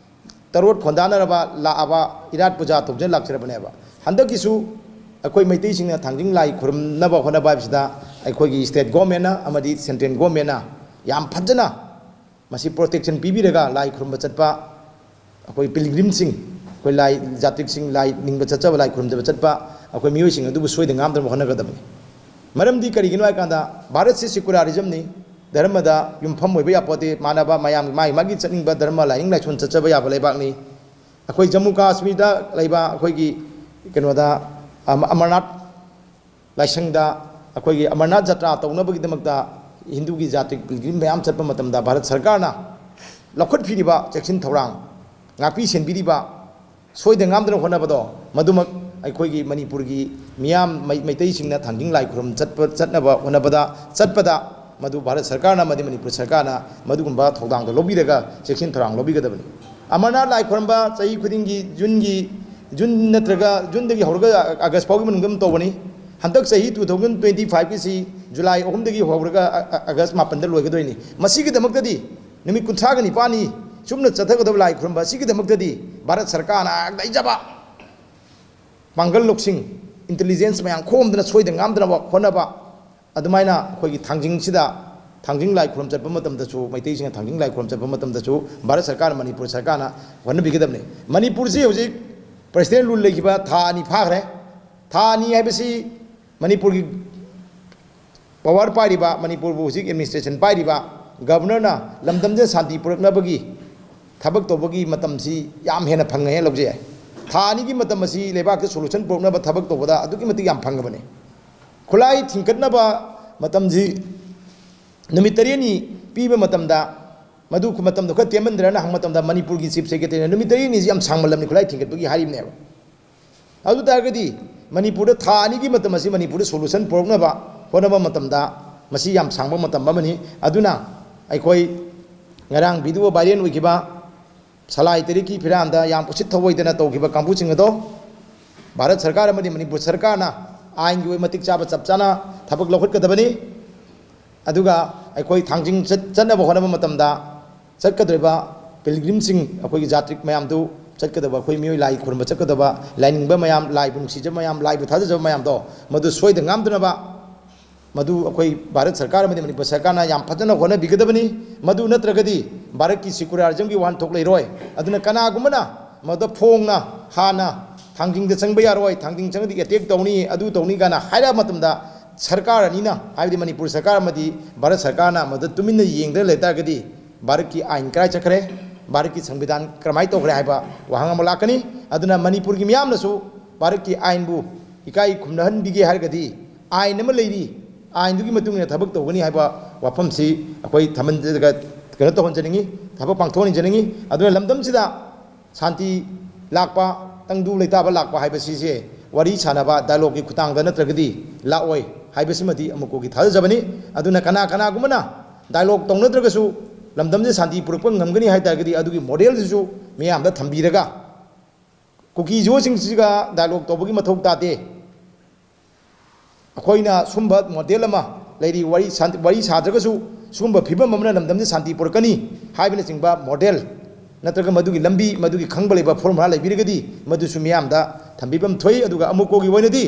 ꯇꯔꯣꯠ ꯈꯣꯟꯗꯥꯅꯔꯕ ꯂꯥꯛꯑꯕ ꯏꯔꯥꯠ ꯄꯨꯖꯥ ꯇꯧꯗꯨꯅ ꯂꯥꯛꯆꯔꯕꯅꯦꯕ꯫ ꯍꯟꯗꯛꯀꯤꯁꯨ ꯑꯩꯈꯣꯏ ꯃꯩꯇꯩꯁꯤꯡꯅ ꯊꯥꯡꯖꯤꯡ ꯂꯥꯏ ꯈꯨꯔꯨꯝꯅꯕ ꯍꯣꯠꯅꯕ ꯍꯥꯏꯕꯁꯤꯗ ꯑꯩꯈꯣꯏꯒꯤ ꯁ꯭ꯇꯦꯠ ꯒꯣꯔꯃꯦꯟꯅ ꯑꯃꯗꯤ ꯁꯦꯟꯇ꯭ꯔꯦꯜ ꯒꯣꯔꯃꯦꯟꯅ ꯌꯥꯝ ꯐꯖꯅ ꯃꯁꯤ ꯄ꯭ꯔꯣꯇꯦꯛꯁꯟ ꯄꯤꯕꯤꯔꯒ ꯂꯥꯏ ꯈꯨꯔꯨꯝꯕ ꯆꯠꯄ, ꯑꯩꯈꯣꯏ ꯄꯤꯜꯒ꯭ꯔꯤꯝꯁꯤꯡ, ꯑꯩꯈꯣꯏ ꯂꯥꯏ ꯖꯥꯇ꯭ꯔꯤꯛꯁꯤꯡ, ꯂꯥꯏ ꯅꯤꯡꯕ ꯆꯠꯆꯕ, ꯂꯥꯏ ꯈꯨꯔꯨꯝꯖꯕ ꯆꯠꯄ ꯑꯩꯈꯣꯏ ꯃꯤꯑꯣꯏꯁꯤꯡ ꯑꯗꯨꯕꯨ ꯁꯣꯏꯗ ꯉꯥꯝꯗꯅꯕ ꯍꯣꯠꯅꯒꯗꯕꯅꯤ꯫ ꯃꯔꯝꯗꯤ ꯀꯔꯤꯒꯤꯅꯣ ꯍꯥꯏ ꯀꯥꯟꯗ, ꯚꯥꯔꯠꯁꯤ ꯁꯦꯀꯨꯂꯥꯔꯤꯖꯝꯅꯤ, ꯙꯔꯃꯗ ꯌꯨꯝꯐꯝ ꯑꯣꯏꯕ ꯌꯥꯄꯣꯠꯇꯦ꯫ ꯃꯥꯟꯅꯕ ꯃꯌꯥꯝ ꯃꯥꯒꯤ ꯃꯥꯒꯤ ꯆꯠꯅꯤꯡꯕ ꯙꯔꯃ ꯂꯥꯏꯅꯤꯡ ꯂꯥꯏꯁꯣꯟ ꯆꯠꯆꯕ ꯌꯥꯕ ꯂꯩꯕꯥꯛꯅꯤ꯫ ꯑꯩꯈꯣꯏ ꯖꯝꯃꯨ ꯀꯥꯁꯃꯤꯔꯗ ꯂꯩꯕ ꯑꯩꯈꯣꯏꯒꯤ ꯀꯩꯅꯣꯗ, ꯑꯃ-, ꯑꯃꯔꯅꯥꯊ ꯂꯥꯏꯁꯪꯗ ꯑꯩꯈꯣꯏꯒꯤ ꯑꯃꯔꯅꯥꯊ ꯖꯇ꯭ꯔꯥ ꯇꯧꯅꯕꯒꯤꯗꯃꯛꯇ ꯍꯤꯟꯗꯨꯒꯤ ꯖꯥꯇ꯭ꯔꯤꯛ ꯄꯤꯜꯒ꯭ꯔꯤꯝ ꯃꯌꯥꯝ ꯆꯠꯄ ꯃꯇꯝꯗ ꯚꯥꯔꯠ ꯁꯔꯀꯥꯔꯅ ꯂꯧꯈꯠꯄꯤꯔꯤꯕ ꯆꯦꯛꯁꯤꯟ ꯊꯧꯔꯥꯡ, ꯉꯥꯛꯄꯤ ꯁꯦꯟꯕꯤꯔꯤꯕ, ꯁꯣꯏꯗ ꯉꯥꯝꯗꯅ ꯍꯣꯠꯅꯕꯗꯣ, ꯃꯗꯨꯃꯛ ꯑꯩꯈꯣꯏꯒꯤ ꯃꯅꯤꯄꯨꯔꯒꯤ ꯃꯤꯌꯥꯝ, ꯃꯩ-, ꯃꯩꯇꯩꯁꯤꯡꯅ ꯊꯥꯡꯖꯤꯡ ꯂꯥꯏ ꯈꯨꯔꯨꯝ ꯆꯠꯄ, ꯆꯠꯅꯕ ꯍꯣꯠꯅꯕꯗ, ꯆꯠꯄꯗ ꯃꯗꯨ ꯚꯥꯔꯠ ꯁꯔꯀꯥꯔꯅ ꯑꯃꯗꯤ ꯃꯅꯤꯄꯨꯔ ꯁꯔꯀꯥꯔꯅ ꯃꯗꯨꯒꯨꯝꯕ ꯊꯧꯗꯥꯡꯗꯣ ꯂꯧꯕꯤꯔꯒ ꯆꯦꯛꯁꯤꯟ ꯊꯧꯔꯥꯡ ꯂꯧꯕꯤꯒꯗꯕꯅꯤ꯫ ꯑꯃꯔꯅꯥꯊ ꯂꯥꯏ ꯈꯨꯔꯨꯝꯕ ꯆꯍꯤ ꯈꯨꯗꯤꯡꯒꯤ ꯖꯨꯟꯒꯤ, ꯖꯨꯟ ꯅꯠꯇ꯭ꯔꯒ ꯖꯨꯟꯗꯒꯤ ꯍꯧꯔꯒ ꯑꯥꯒꯁ ꯐꯥꯎꯒꯤ ꯃꯅꯨꯡꯗ ꯑꯗꯨꯝ ꯇꯧꯕꯅꯤ꯫ ꯍꯟꯗꯛ ꯆꯍꯤ two thousand twenty fiveꯀꯤꯁꯤ ꯖꯨꯂꯥꯏ ꯑꯍꯨꯝꯗꯒꯤ ꯍꯧꯔꯒ ꯑ-, ꯑ-, ꯑꯥꯒꯁ ꯃꯥꯄꯟꯗ ꯂꯣꯏꯒꯗꯣꯏꯅꯤ꯫ ꯃꯁꯤꯒꯤꯗꯃꯛꯇꯗꯤ ꯅꯨꯃꯤꯠ ꯀꯨꯟꯊ꯭ꯔꯥꯒ ꯅꯤꯄꯥꯜꯅꯤ ꯆꯨꯞꯅ ꯆꯠꯊꯒꯗꯕ ꯂꯥꯏ ꯈꯨꯔꯨꯝꯕ ꯑꯁꯤꯒꯤꯗꯃꯛꯇꯗꯤ ꯚꯥꯔꯠ ꯁꯔꯀꯥꯔꯅ ꯂꯩꯖꯕ ꯄꯥꯡꯒꯜ ꯂꯧꯁꯤꯡ, intelligence ꯃꯌꯥꯝ ꯈꯣꯝꯗꯅ ꯁꯣꯏꯗ ꯉꯥꯝꯗꯅꯕ ꯍꯣꯠꯅꯕ, ꯑꯗꯨꯃꯥꯏꯅ ꯑꯩꯈꯣꯏꯒꯤ ꯊꯥꯡꯖꯤꯡꯁꯤꯗ, ꯊꯥꯡꯖꯤꯡ ꯂꯥꯏ ꯈꯨꯔꯨꯝ ꯆꯠꯄ ꯃꯇꯝꯗꯁꯨ, ꯃꯩꯇꯩꯁꯤꯡꯅ ꯊꯥꯡꯖꯤꯡ ꯂꯥꯏ ꯈꯨꯔꯨꯝ ꯆꯠꯄ ꯃꯇꯝꯗꯁꯨ ꯚꯥꯔꯠ ꯁꯔꯀꯥꯔ, ꯃꯅꯤꯄꯨꯔ ꯁꯔꯀꯥꯔꯅ ꯍꯣꯠꯅꯕꯤꯒꯗꯕꯅꯤ꯫ ꯃꯅꯤꯄꯨꯔꯁꯤ ꯍꯧꯖꯤꯛ president rule ꯂꯩꯈꯤꯕ ꯊꯥ ꯑꯅꯤ ꯐꯥꯈ꯭ꯔꯦ꯫ ꯊꯥ ꯑꯅꯤ ꯍꯥꯏꯕꯁꯤ ꯃꯅꯤꯄꯨꯔꯒꯤ power ꯄꯥꯏꯔꯤꯕ, ꯃꯅꯤꯄꯨꯔꯕꯨ ꯍꯧꯖꯤꯛ administration ꯄꯥꯏꯔꯤꯕ governorꯅ ꯂꯝꯗꯝꯁꯤꯗ ꯁꯥꯟꯇꯤ ꯄꯨꯔꯛꯅꯕꯒꯤ ꯊꯕꯛ ꯇꯧꯕꯒꯤ ꯃꯇꯝꯁꯤ ꯌꯥꯝ ꯍꯦꯟꯅ ꯐꯪꯉꯦ ꯍꯥꯏꯅ ꯂꯧꯖꯩ꯫ ꯊꯥ ꯑꯅꯤꯒꯤ ꯃꯇꯝ ꯑꯁꯤ ꯂꯩꯕꯥꯛꯇ solution ꯄꯨꯔꯛꯅꯕ ꯊꯕꯛ ꯇꯧꯕꯗ ꯑꯗꯨꯛꯀꯤ ꯃꯇꯤꯛ ꯌꯥꯝ ꯐꯪꯉꯕꯅꯤ꯫ ꯈꯨꯠꯂꯥꯏ ꯊꯤꯡꯒꯠꯅꯕ ꯃꯇꯝꯁꯤ ꯅꯨꯃꯤꯠ ꯇꯔꯦꯠꯅꯤ ꯄꯤꯕ ꯃꯇꯝꯗ, ꯃꯗꯨ ꯃꯇꯝꯗꯣ ꯈꯔ ꯇꯦꯟꯃꯟꯗ꯭ꯔꯅ ꯍꯪꯕ ꯃꯇꯝꯗ, ꯃꯅꯤꯄꯨꯔꯒꯤ ꯆꯤꯐ ꯁꯦꯀ꯭ꯔꯦꯇꯔꯤꯅ ꯅꯨꯃꯤꯠ ꯇꯔꯦꯠꯅꯤꯁꯤ ꯌꯥꯝ ꯁꯥꯡꯃꯜꯂꯝꯅꯤ ꯈꯨꯠꯂꯥꯏ ꯊꯤꯡꯒꯠꯄꯒꯤ ꯍꯥꯏꯔꯤꯕꯅꯦꯕ꯫ ꯑꯗꯨ ꯇꯥꯔꯒꯗꯤ ꯃꯅꯤꯄꯨꯔꯗ ꯊꯥ ꯑꯅꯤꯒꯤ ꯃꯇꯝ ꯑꯁꯤ ꯃꯅꯤꯄꯨꯔꯗ ꯁꯣꯂꯨꯁꯟ ꯄꯨꯔꯛꯅꯕ ꯍꯣꯠꯅꯕ ꯃꯇꯝꯗ ꯃꯁꯤ ꯌꯥꯝ ꯁꯥꯡꯕ ꯃꯇꯝ ꯑꯃꯅꯤ꯫ ꯑꯗꯨꯅ ꯑꯩꯈꯣꯏ ꯉꯔꯥꯡ ꯚꯤꯗꯤꯑꯣ ꯚꯥꯏꯔꯦꯜ ꯑꯣꯏꯈꯤꯕ ꯁꯂꯥꯏ ꯇꯔꯦꯠꯀꯤ ꯐꯤꯔꯥꯟꯗ ꯌꯥꯝ ꯎꯁꯤꯠ ꯊꯧꯑꯣꯏꯗꯅ ꯇꯧꯈꯤꯕ ꯀꯥꯡꯕꯨꯁꯤꯡ ꯑꯗꯣ ꯚꯥꯔꯠ ꯁꯔꯀꯥꯔ ꯑꯃꯗꯤ ꯃꯅꯤꯄꯨꯔ ꯁꯔꯀꯥꯔꯅ ꯑꯥꯏꯟꯒꯤ ꯑꯣꯏꯕ ꯃꯇꯤꯛ ꯆꯥꯕ ꯆꯞ ꯆꯥꯅ ꯊꯕꯛ ꯂꯧꯈꯠꯀꯗꯕꯅꯤ꯫ ꯑꯗꯨꯒ ꯑꯩꯈꯣꯏ ꯊꯥꯡꯖꯤꯡ ꯆꯠ-, ꯆꯠꯅꯕ ꯍꯣꯠꯅꯕ ꯃꯇꯝꯗ ꯆꯠꯀꯗꯧꯔꯤꯕ ꯄꯤꯜꯒ꯭ꯔꯤꯝꯁꯤꯡ, ꯑꯩꯈꯣꯏꯒꯤ ꯖꯥꯇ꯭ꯔꯤꯛ ꯃꯌꯥꯝꯗꯨ, ꯆꯠꯀꯗꯕ ꯑꯩꯈꯣꯏ ꯃꯤꯑꯣꯏ ꯂꯥꯏ ꯈꯨꯔꯨꯝꯕ ꯆꯠꯀꯗꯕ, ꯂꯥꯏꯅꯤꯡꯕ ꯃꯌꯥꯝ, ꯂꯥꯏꯕꯨ ꯅꯨꯡꯁꯤꯖꯕ ꯃꯌꯥꯝ, ꯂꯥꯏꯕꯨ ꯊꯥꯖꯖꯕ ꯃꯌꯥꯝꯗꯣ, ꯃꯗꯨ ꯁꯣꯏꯗ ꯉꯥꯝꯗꯅꯕ ꯃꯗꯨ ꯑꯩꯈꯣꯏ ꯚꯥꯔꯠ ꯁꯔꯀꯥꯔ ꯑꯃꯗꯤ ꯃꯅꯤꯄꯨꯔ ꯁꯔꯀꯥꯔꯅ ꯌꯥꯝ ꯐꯖꯅ ꯍꯣꯠꯅꯕꯤꯒꯗꯕꯅꯤ꯫ ꯃꯗꯨ ꯅꯠꯇ꯭ꯔꯒꯗꯤ ꯚꯥꯔꯠꯀꯤ ꯁꯦꯀꯨꯂꯔꯤꯖꯝꯒꯤ ꯋꯥꯍꯟꯊꯣꯛ ꯂꯩꯔꯣꯏ꯫ ꯑꯗꯨꯅ ꯀꯅꯥꯒꯨꯝꯕꯅ ꯃꯗꯨꯗ ꯐꯣꯡꯅ ꯍꯥꯟꯅ ꯊꯥꯡꯖꯤꯡꯗ ꯆꯪꯕ ꯌꯥꯔꯣꯏ, ꯊꯥꯡꯖꯤꯡ ꯆꯪꯉꯗꯤ ꯑꯦꯇꯦꯛ ꯇꯧꯅꯤ, ꯑꯗꯨ ꯇꯧꯅꯤ ꯀꯥꯏꯅ ꯍꯥꯏꯔꯛꯑ ꯃꯇꯝꯗ, ꯁꯔꯀꯥꯔ ꯑꯅꯤꯅ, ꯍꯥꯏꯕꯗꯤ ꯃꯅꯤꯄꯨꯔ ꯁꯔꯀꯥꯔ ꯑꯃꯗꯤ ꯚꯥꯔꯠ ꯁꯔꯀꯥꯔꯅ ꯃꯗꯨꯗ ꯇꯨꯃꯤꯟꯅ ꯌꯦꯡꯗꯅ ꯂꯩ ꯇꯥꯔꯒꯗꯤ, ꯚꯥꯔꯠꯀꯤ ꯑꯥꯏꯟ ꯀꯗꯥꯏ ꯆꯠꯈ꯭ꯔꯦ, ꯚꯥꯔꯠꯀꯤ ꯁꯪꯕꯤꯙꯥꯟ ꯀꯔꯝꯍꯥꯏꯅ ꯇꯧꯈ꯭ꯔꯦ ꯍꯥꯏꯕ ꯋꯥꯍꯪ ꯑꯃ ꯂꯥꯛꯀꯅꯤ꯫ ꯑꯗꯨꯅ ꯃꯅꯤꯄꯨꯔꯒꯤ ꯃꯤꯌꯥꯝꯅꯁꯨ ꯚꯥꯔꯠꯀꯤ ꯑꯥꯏꯟꯕꯨ ꯏꯀꯥꯏ ꯈꯨꯝꯅꯍꯟꯕꯤꯒꯦ ꯍꯥꯏꯔꯒꯗꯤ, ꯑꯥꯏꯟ ꯑꯃ ꯂꯩꯔꯤ, ꯑꯥꯏꯟꯗꯨꯒꯤ ꯃꯇꯨꯡ ꯏꯟꯅ ꯊꯕꯛ ꯇꯧꯒꯅꯤ ꯍꯥꯏꯕ ꯋꯥꯐꯝꯁꯤ ꯑꯩꯈꯣꯏ ꯊꯝꯍꯟꯖꯔꯒ ꯀꯩꯅꯣ ꯇꯧꯍꯟꯖꯅꯤꯡꯉꯤ, ꯊꯕꯛ ꯄꯥꯡꯊꯣꯛꯍꯟꯖꯅꯤꯡꯉꯤ꯫ ꯑꯗꯨꯅ ꯂꯝꯗꯝꯁꯤꯗ ꯁꯥꯟꯇꯤ ꯂꯥꯛꯄ, ꯇꯪꯗꯨ ꯂꯩꯇꯥꯕ ꯂꯥꯛꯄ ꯍꯥꯏꯕꯁꯤꯁꯦ ꯋꯥꯔꯤ ꯁꯥꯟꯅꯕ, ꯗꯥꯏꯂꯣꯒꯀꯤ ꯈꯨꯠꯊꯥꯡꯗ ꯅꯠꯇ꯭ꯔꯒꯗꯤ ꯂꯥꯛꯑꯣꯏ ꯍꯥꯏꯕꯁꯤꯃꯗꯤ ꯑꯃꯨꯛꯀꯒꯤ ꯊꯥꯖꯖꯕꯅꯤ꯫ ꯑꯗꯨꯅ ꯀꯅꯥ ꯀꯅꯥꯒꯨꯝꯕꯅ ꯗꯥꯏꯂꯣꯒ ꯇꯧꯅꯗ꯭ꯔꯒꯁꯨ ꯂꯝꯗꯝꯁꯤꯗ ꯁꯥꯟꯇꯤ ꯄꯨꯔꯛꯄ ꯉꯝꯒꯅꯤ ꯍꯥꯏ ꯇꯥꯔꯒꯗꯤ, ꯑꯗꯨꯒꯤ ꯃꯣꯗꯦꯜꯗꯨꯁꯨ ꯃꯤꯌꯥꯝꯗ ꯊꯝꯕꯤꯔꯒ, ꯀꯨꯀꯤ ꯖꯣꯁꯤꯡꯁꯤꯒ ꯗꯥꯏꯂꯣꯒ ꯇꯧꯕꯒꯤ ꯃꯊꯧ ꯇꯥꯗꯦ꯫ ꯑꯩꯈꯣꯏꯅ ꯁꯨꯝꯕ ꯃꯣꯗꯦꯜ ꯑꯃ ꯂꯩꯔꯤ, ꯋꯥꯔꯤ ꯁꯥꯟ-, ꯋꯥꯔꯤ ꯁꯥꯗ꯭ꯔꯒꯁꯨ ꯁꯨꯝꯕ ꯐꯤꯕꯝ ꯑꯃꯅ ꯂꯝꯗꯝꯁꯤ ꯁꯥꯟꯇꯤ ꯄꯨꯔꯛꯀꯅꯤ ꯍꯥꯏꯕꯅꯆꯤꯡꯕ ꯃꯣꯗꯦꯜ ꯅꯠꯇ꯭ꯔꯒ ꯃꯗꯨꯒꯤ ꯂꯝꯕꯤ, ꯃꯗꯨꯒꯤ ꯈꯪꯕ ꯂꯩꯕ ꯐꯣꯔꯃꯨꯂꯥ ꯂꯩꯕꯤꯔꯒꯗꯤ, ꯃꯗꯨꯁꯨ ꯃꯤꯌꯥꯝꯗ ꯊꯝꯕꯤꯐꯝ ꯊꯣꯛꯏ꯫ ꯑꯗꯨꯒ ꯑꯃꯨꯛꯀꯣꯒꯤ ꯑꯣꯏꯅꯗꯤ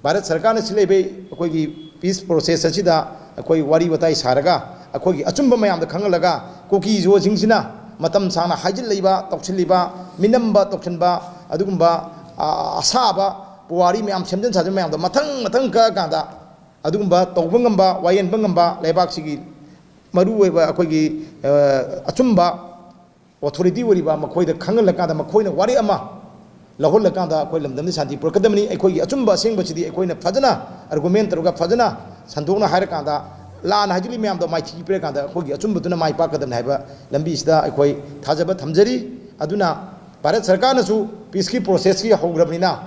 ꯚꯥꯔꯠ ꯁꯔꯀꯥꯔꯅ ꯁꯤꯜꯂꯛꯏꯕ ꯑꯩꯈꯣꯏꯒꯤ ꯄꯤꯁ ꯄ꯭ꯔꯣꯁꯦꯁ ꯑꯁꯤꯗ ꯑꯩꯈꯣꯏ ꯋꯥꯔꯤ ꯋꯥꯇꯥꯏ ꯁꯥꯔꯒ, ꯑꯩꯈꯣꯏꯒꯤ ꯑꯆꯨꯝꯕ ꯃꯌꯥꯝꯗ ꯈꯪꯍꯜꯂꯒ, ꯀꯨꯀꯤ ꯖꯣꯁꯤꯡꯁꯤꯅ ꯃꯇꯝ ꯁꯥꯡꯅ ꯍꯥꯏꯖꯤꯜꯂꯛꯏꯕ, ꯇꯧꯁꯤꯜꯂꯤꯕ, ꯃꯤꯅꯝꯕ ꯇꯧꯁꯤꯟꯕ, ꯑꯗꯨꯒꯨꯝꯕ, ꯑ, ꯑꯁꯥꯕ ꯄꯨꯋꯥꯔꯤ ꯃꯌꯥꯝ ꯁꯦꯝꯖꯤꯟ ꯁꯥꯖꯤꯟ ꯃꯌꯥꯝꯗꯣ ꯃꯊꯪ ꯃꯊꯪ ꯀꯛꯑꯀꯥꯟꯗ, ꯑꯗꯨꯒꯨꯝꯕ ꯇꯧꯕ ꯉꯝꯕ, ꯋꯥꯌꯦꯟꯕ ꯉꯝꯕ, ꯂꯩꯕꯥꯛꯁꯤꯒꯤ ꯃꯔꯨꯑꯣꯏꯕ ꯑꯩꯈꯣꯏꯒꯤ, ꯑ, ꯑꯆꯨꯝꯕ ꯑꯣꯊꯣꯔꯤꯇꯤ ꯑꯣꯏꯔꯤꯕ ꯃꯈꯣꯏꯗ ꯈꯪꯍꯜꯂꯀꯥꯟꯗ, ꯃꯈꯣꯏꯅ ꯋꯥꯔꯦꯞ ꯑꯃ ꯂꯧꯍꯜꯂꯀꯥꯟꯗ ꯑꯩꯈꯣꯏ ꯂꯝꯗꯝꯗ ꯁꯥꯟꯇꯤ ꯄꯨꯔꯛꯀꯗꯕꯅꯤ꯫ ꯑꯩꯈꯣꯏꯒꯤ ꯑꯆꯨꯝꯕ ꯑꯁꯦꯡꯕꯁꯤꯗꯤ ꯑꯩꯈꯣꯏꯅ ꯐꯖꯅ ꯑꯥꯔꯒꯨꯃꯦꯟ ꯇꯧꯔꯒ, ꯐꯖꯅ ꯁꯟꯗꯣꯛꯅ ꯍꯥꯏꯔꯀꯥꯟꯗ, ꯂꯥꯟꯅ ꯍꯥꯏꯖꯤꯜꯂꯤ ꯃꯌꯥꯝꯗꯣ ꯃꯥꯏꯊꯤ ꯄꯤꯔꯀꯥꯟꯗ ꯑꯩꯈꯣꯏꯒꯤ ꯑꯆꯨꯝꯕꯗꯨꯅ ꯃꯥꯏ ꯄꯥꯛꯀꯗꯕꯅꯤ ꯍꯥꯏꯕ ꯂꯝꯕꯤꯁꯤꯗ ꯑꯩꯈꯣꯏ ꯊꯥꯖꯕ ꯊꯝꯖꯔꯤ꯫ ꯑꯗꯨꯅ ꯚꯥꯔꯠ ꯁꯔꯀꯥꯔꯅꯁꯨ ꯄꯤꯁꯀꯤ ꯄ꯭ꯔꯣꯁꯦꯁꯀꯤ ꯍꯧꯈ꯭ꯔꯕꯅꯤꯅ,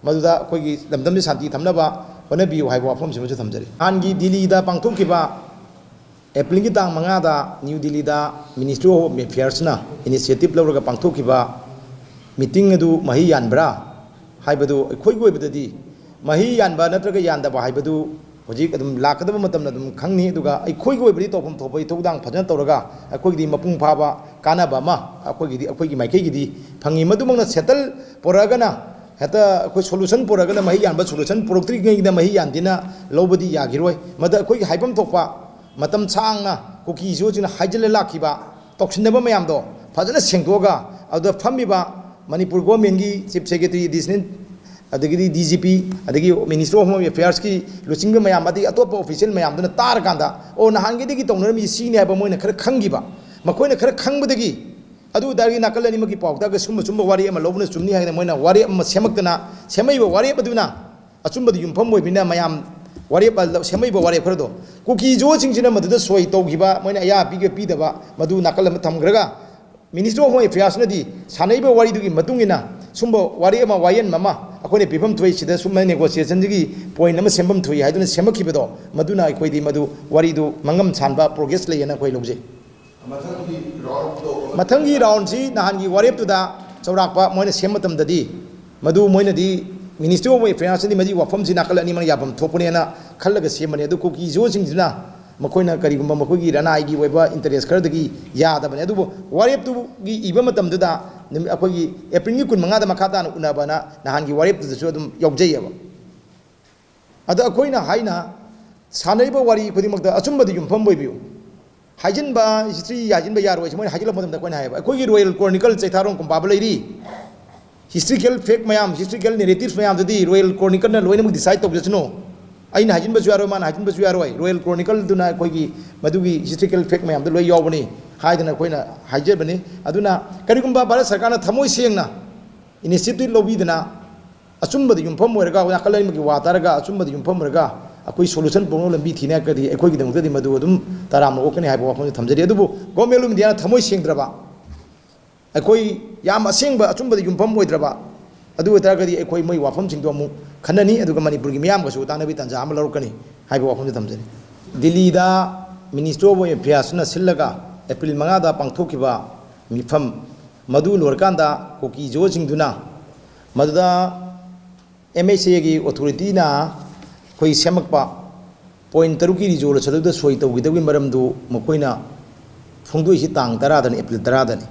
ꯃꯗꯨꯗ ꯑꯩꯈꯣꯏꯒꯤ ꯂꯝꯗꯝꯁꯤ ꯁꯥꯟꯇꯤ ꯊꯝꯅꯕ ꯍꯣꯠꯅꯕꯤꯌꯨ ꯍꯥꯏꯕ ꯋꯥꯐꯝꯁꯤꯃꯁꯨ ꯊꯝꯖꯔꯤ꯫ ꯅꯍꯥꯟꯒꯤ ꯗꯤꯜꯂꯤꯗ ꯄꯥꯡꯊꯣꯛꯈꯤꯕ ꯑꯦꯄ꯭ꯔꯤꯜꯒꯤ ꯇꯥꯡ ꯃꯉꯥꯗ ꯅ꯭ꯌꯨ ꯗꯤꯜꯂꯤꯗ Ministry of Home Affairsꯅ initiative ꯂꯧꯔꯒ ꯄꯥꯡꯊꯣꯛꯈꯤꯕ meeting ꯑꯗꯨ ꯃꯍꯩ ꯌꯥꯟꯕ꯭ꯔꯥ ꯍꯥꯏꯕꯗꯨ ꯑꯩꯈꯣꯏꯒꯤ ꯑꯣꯏꯕꯗꯗꯤ ꯃꯍꯩ ꯌꯥꯟꯕ ꯅꯠꯇ꯭ꯔꯒ ꯌꯥꯟꯗꯕ ꯍꯥꯏꯕꯗꯨ ꯍꯧꯖꯤꯛ ꯑꯗꯨꯝ ꯂꯥꯛꯀꯗꯕ ꯃꯇꯝꯗ ꯑꯗꯨꯝ ꯈꯪꯅꯤ꯫ ꯑꯗꯨꯒ ꯑꯩꯈꯣꯏꯒꯤ ꯑꯣꯏꯕꯗꯤ ꯇꯧꯐꯝ ꯊꯣꯛꯄ ꯏꯊꯧꯗꯥꯡ ꯐꯖꯅ ꯇꯧꯔꯒ ꯑꯩꯈꯣꯏꯒꯤꯗꯤ ꯃꯄꯨꯡ ꯐꯥꯕ ꯀꯥꯟꯅꯕ ꯑꯃ ꯑꯩꯈꯣꯏꯒꯤꯗꯤ, ꯑꯩꯈꯣꯏꯒꯤ ꯃꯥꯏꯀꯩꯒꯤꯗꯤ ꯐꯪꯉꯤ꯫ ꯃꯗꯨꯃꯛꯅ ꯁꯦꯇꯜ ꯄꯨꯔꯛꯑꯒꯅ ꯍꯦꯛꯇ ꯑꯩꯈꯣꯏ ꯁꯣꯂꯨꯁꯟ ꯄꯨꯔꯛꯑꯒꯅ ꯃꯍꯩ ꯌꯥꯟꯕ, ꯁꯣꯂꯨꯁꯟ ꯄꯨꯔꯛꯇ꯭ꯔꯤꯉꯩꯗ ꯃꯍꯩ ꯌꯥꯟꯗꯦꯅ ꯂꯧꯕꯗꯤ ꯌꯥꯈꯤꯔꯣꯏ꯫ ꯃꯗ ꯑꯩꯈꯣꯏꯒꯤ ꯍꯥꯏꯐꯝ ꯊꯣꯛꯄ ꯃꯇꯝ ꯁꯥꯡꯅ ꯀꯨꯀꯤ ꯖꯤꯑꯣꯁꯤꯡꯅ ꯍꯥꯏꯖꯤꯜꯂ ꯂꯥꯛꯈꯤꯕ ꯇꯧꯁꯤꯟꯅꯕ ꯃꯌꯥꯝꯗꯣ ꯐꯖꯅ ꯁꯦꯡꯗꯣꯛꯑꯒ, ꯑꯗꯨꯗ ꯐꯝꯃꯤꯕ ꯃꯅꯤꯄꯨꯔ ꯒꯣꯔꯃꯦꯟꯒꯤ ꯆꯤꯐ ꯁꯦꯀ꯭ꯔꯦꯇꯔꯤ, ꯑꯦꯗꯤꯁꯅꯦꯜ, ꯑꯗꯒꯤꯗꯤ ꯗꯤ ꯖꯤ ꯄꯤ, ꯑꯗꯒꯤ ꯃꯤꯅꯤꯁꯇ꯭ꯔꯤ ꯑꯣꯐ ꯍꯣꯝ ꯑꯦꯐꯤꯌꯔꯁꯀꯤ ꯂꯨꯆꯤꯡꯕ ꯃꯌꯥꯝ, ꯑꯗꯒꯤ ꯑꯇꯣꯞꯄ ꯑꯣꯐꯤꯁꯤꯌꯦꯜ ꯃꯌꯥꯝꯗꯨꯅ ꯇꯥꯔꯀꯥꯟꯗ, "ꯑꯣ, ꯅꯍꯥꯟꯒꯩꯗꯒꯤ ꯇꯧꯅꯔꯝꯃꯤꯁꯤ ꯁꯤꯅꯤ" ꯍꯥꯏꯕ ꯃꯣꯏꯅ ꯈꯔ ꯈꯪꯈꯤꯕ, ꯃꯈꯣꯏꯅ ꯈꯔ ꯈꯪꯕꯗꯒꯤ ꯑꯗꯨ ꯑꯣꯏ ꯇꯥꯔꯗꯤ ꯅꯥꯀꯜ ꯑꯅꯤꯃꯛꯀꯤ ꯄꯥꯎꯇꯥꯛꯇ ꯁꯨꯝꯕ ꯁꯨꯝꯕ ꯋꯥꯔꯦꯞ ꯑꯃ ꯂꯧꯕꯅ ꯆꯨꯝꯅꯤ ꯍꯥꯏꯗꯅ ꯃꯣꯏꯅ ꯋꯥꯔꯦꯞ ꯑꯃ ꯁꯦꯝꯃꯛꯇꯅ, ꯁꯦꯝꯃꯛꯏꯕ ꯋꯥꯔꯦꯞ ꯑꯗꯨꯅ ꯑꯆꯨꯝꯕꯗ ꯌꯨꯝꯐꯝ ꯑꯣꯏꯕꯅꯤꯅ ꯃꯌꯥꯝ ꯋꯥꯔꯦꯞ, ꯁꯦꯝꯃꯛꯏꯕ ꯋꯥꯔꯦꯞ ꯈꯔꯗꯣ ꯀꯨꯀꯤ ꯖꯤꯑꯣꯁꯤꯡꯁꯤꯅ ꯃꯗꯨꯗ ꯁꯣꯏ ꯇꯧꯈꯤꯕ, ꯃꯣꯏꯅ ꯑꯌꯥꯕ ꯄꯤꯒ ꯄꯤꯗꯕ, ꯃꯗꯨ ꯅꯥꯀꯜ ꯑꯃ ꯊꯝꯈ꯭ꯔꯒ, ꯃꯤꯅꯤꯁꯇ꯭ꯔꯤ ꯑꯣꯐ ꯍꯣꯝ ꯑꯦꯐꯤꯌꯔꯁꯅꯗꯤ ꯁꯥꯟꯅꯔꯤꯕ ꯋꯥꯔꯤꯗꯨꯒꯤ ꯃꯇꯨꯡ ꯏꯟꯅ ꯁꯨꯝꯕ ꯋꯥꯔꯦꯞ ꯑꯃ, ꯋꯥꯌꯦꯟ ꯑꯃ ꯑꯩꯈꯣꯏꯅ ꯄꯤꯐꯝ ꯊꯣꯛꯏ, ꯁꯤꯗ ꯁꯨꯝꯕ ꯅꯦꯒꯣꯁꯤꯌꯦꯁꯟꯒꯤ ꯄꯣꯏꯟ ꯑꯃ ꯁꯦꯝꯐꯝ ꯊꯣꯛꯏ ꯍꯥꯏꯗꯨꯅ ꯁꯦꯝꯃꯛꯈꯤꯕꯗꯣ, ꯃꯗꯨꯅ ꯑꯩꯈꯣꯏꯗꯤ ꯃꯗꯨ ꯋꯥꯔꯤꯗꯨ ꯃꯉꯝ ꯁꯥꯟꯕ ꯄ꯭ꯔꯣꯒ꯭ꯔꯦꯁ ꯂꯩꯌꯦꯅ ꯑꯩꯈꯣꯏ ꯂꯧꯖꯩ꯫ ꯃꯊꯪꯒꯤ ꯔꯥꯎꯟꯁꯤ ꯅꯍꯥꯟꯒꯤ ꯋꯥꯔꯦꯞꯇꯨꯗ ꯆꯥꯎꯔꯥꯛꯄ ꯃꯣꯏꯅ ꯁꯦꯝꯕ ꯃꯇꯝꯗꯗꯤ, ꯃꯗꯨ ꯃꯣꯏꯅꯗꯤ, ꯃꯤꯅꯤꯁꯇ꯭ꯔꯤ ꯑꯣꯐ ꯑꯦꯐꯤꯌꯔꯁꯅꯗꯤ ꯃꯗꯨꯒꯤ ꯋꯥꯐꯝꯁꯤ ꯅꯥꯀꯜ ꯑꯅꯤꯃꯛꯅ ꯌꯥꯐꯝ ꯊꯣꯛꯄꯅꯦꯅ ꯈꯜꯂꯒ ꯁꯦꯝꯕꯅꯤ꯫ ꯑꯗꯨ ꯀꯨꯀꯤ ꯖꯤꯑꯣꯁꯤꯡꯁꯤꯅ ꯃꯈꯣꯏꯅ ꯀꯔꯤꯒꯨꯝꯕ ꯃꯈꯣꯏꯒꯤ ꯔꯅꯥꯏꯒꯤ ꯑꯣꯏꯕ ꯏꯟꯇꯔꯦꯁ ꯈꯔꯗꯒꯤ ꯌꯥꯗꯕꯅꯤ꯫ ꯑꯗꯨꯕꯨ ꯋꯥꯔꯦꯞꯇꯨꯒꯤ ꯏꯕ ꯃꯇꯝꯗꯨꯗ ꯅꯨꯃꯤꯠ, ꯑꯩꯈꯣꯏꯒꯤ ꯑꯦꯄ꯭ꯔꯤꯜꯒꯤ ꯀꯨꯟꯃꯉꯥꯗ ꯃꯈꯥ ꯇꯥꯅ ꯎꯅꯕꯅ ꯅꯍꯥꯟꯒꯤ ꯋꯥꯔꯦꯞꯇꯨꯗꯁꯨ ꯑꯗꯨꯝ ꯌꯥꯎꯖꯩꯑꯕ꯫ ꯑꯗꯣ ꯑꯩꯈꯣꯏꯅ ꯍꯥꯏꯅ ꯁꯥꯟꯅꯔꯤꯕ ꯋꯥꯔꯤ ꯈꯨꯗꯤꯡꯃꯛꯇ ꯑꯆꯨꯝꯕꯗ ꯌꯨꯝꯐꯝ ꯑꯣꯏꯕꯤꯌꯨ꯫ ꯍꯥꯏꯖꯤꯟꯕ, ꯍꯤꯁꯇ꯭ꯔꯤ ꯍꯥꯏꯖꯤꯟꯕ ꯌꯥꯔꯣꯏ ꯍꯥꯏꯁꯦ ꯃꯣꯏꯅ ꯍꯥꯏꯖꯤꯜꯂꯛꯄ ꯃꯇꯝꯗ ꯑꯩꯈꯣꯏꯅ ꯍꯥꯏꯌꯦꯕ, ꯑꯩꯈꯣꯏꯒꯤ ꯔꯣꯌꯦꯜ ꯀ꯭ꯔꯣꯅꯤꯀꯜ ꯆꯩꯊꯥꯔꯣꯟ ꯀꯨꯝꯕꯥꯕ ꯂꯩꯔꯤ, ꯍꯤꯁꯇ꯭ꯔꯤꯀꯦꯜ ꯐꯦꯛ ꯃꯌꯥꯝ, ꯍꯤꯁꯇ꯭ꯔꯤꯀꯦꯜ ꯅꯦꯔꯦꯇꯤꯚꯁ ꯃꯌꯥꯝꯗꯨꯗꯤ ꯔꯣꯌꯦꯜ ꯀ꯭ꯔꯣꯅꯤꯀꯜꯅ ꯂꯣꯏꯅꯃꯛ ꯗꯤꯁꯥꯏꯠ ꯇꯧꯖꯁꯅꯨ꯫ ꯑꯩꯅ ꯍꯥꯏꯖꯤꯟꯕꯁꯨ ꯌꯥꯔꯣꯏ, ꯃꯥꯅ ꯍꯥꯏꯖꯤꯟꯕꯁꯨ ꯌꯥꯔꯣꯏ, ꯔꯣꯌꯦꯜ ꯀ꯭ꯔꯣꯅꯤꯀꯜꯗꯨꯅ ꯑꯩꯈꯣꯏꯒꯤ ꯃꯗꯨꯒꯤ ꯍꯤꯁꯇ꯭ꯔꯤꯀꯦꯜ ꯐꯦꯛ ꯃꯌꯥꯝꯗꯨ ꯂꯣꯏ ꯌꯥꯎꯕꯅꯤ ꯍꯥꯏꯗꯅ ꯑꯩꯈꯣꯏꯅ ꯍꯥꯏꯖꯕꯅꯤ꯫ ꯑꯗꯨꯅ ꯀꯔꯤꯒꯨꯝꯕ ꯚꯥꯔꯠ ꯁꯔꯀꯥꯔꯅ ꯊꯃꯣꯏ ꯁꯦꯡꯅ initiative ꯂꯧꯕꯤꯗꯅ, ꯑꯆꯨꯝꯕꯗ ꯌꯨꯝꯐꯝ ꯑꯣꯏꯔꯒ, ꯅꯥꯀꯜ ꯑꯅꯤꯃꯛꯀꯤ ꯋꯥ ꯇꯥꯔꯒ ꯑꯆꯨꯝꯕꯗ ꯌꯨꯝꯐꯝ ꯑꯣꯏꯔꯒ ꯑꯩꯈꯣꯏ solution ꯄꯨꯔꯛꯅꯕ ꯂꯝꯕꯤ ꯊꯤꯅꯔꯒꯗꯤ ꯑꯩꯈꯣꯏꯒꯤꯗꯃꯛꯇꯗꯤ ꯃꯗꯨ ꯑꯗꯨꯝ ꯇꯔꯥꯝꯅ ꯑꯣꯛꯀꯅꯤ ꯍꯥꯏꯕ ꯋꯥꯐꯝꯁꯨ ꯊꯝꯖꯔꯤ꯫ ꯑꯗꯨꯕꯨ Government of Indiaꯅ ꯊꯃꯣꯏ ꯁꯦꯡꯗ꯭ꯔꯕ, ꯑꯩꯈꯣꯏ ꯌꯥꯝ ꯑꯁꯦꯡꯕ ꯑꯆꯨꯝꯕꯗ ꯌꯨꯝꯐꯝ ꯑꯣꯏꯗ꯭ꯔꯕ, ꯑꯗꯨ ꯑꯣꯏꯇꯥꯔꯒꯗꯤ ꯑꯩꯈꯣꯏ ꯃꯣꯏ ꯋꯥꯐꯝꯁꯤꯡꯗꯣ ꯑꯃꯨꯛ ꯈꯟꯅꯅꯤ, ꯑꯗꯨꯒ ꯃꯅꯤꯄꯨꯔꯒꯤ ꯃꯤꯌꯥꯝꯒꯁꯨ ꯇꯥꯟꯅꯕꯒꯤ ꯇꯥꯟꯖꯥ ꯑꯃ ꯂꯧꯔꯛꯀꯅꯤ ꯍꯥꯏꯕ ꯋꯥꯐꯝꯁꯨ ꯊꯝꯖꯔꯤ꯫ ꯗꯤꯜꯂꯤꯗ Ministry of Affairsꯅ ꯁꯤꯜꯂꯒ ꯑꯦꯄ꯭ꯔꯤꯜ ꯃꯉꯥꯗ ꯄꯥꯡꯊꯣꯛꯈꯤꯕ ꯃꯤꯐꯝ, ꯃꯗꯨ ꯂꯣꯏꯔꯀꯥꯟꯗ ꯀꯨꯀꯤ ꯖꯣꯁꯤꯡꯗꯨꯅ ꯃꯗꯨꯗ MHAꯒꯤ authorityꯅ ꯑꯩꯈꯣꯏ ꯁꯦꯝꯃꯛꯄ point ꯇꯔꯨꯛꯀꯤ resolution ꯑꯗꯨꯗ ꯁꯣꯏ ꯇꯧꯈꯤꯗꯕꯒꯤ ꯃꯔꯝꯗꯨ ꯃꯈꯣꯏꯅ ꯐꯣꯡꯗꯣꯛꯏꯁꯤ ꯇꯥꯡ ꯇꯔꯥꯗꯅꯤ, ꯑꯦꯄ꯭ꯔꯤꯜ ꯇꯔꯥꯗꯅꯤ꯫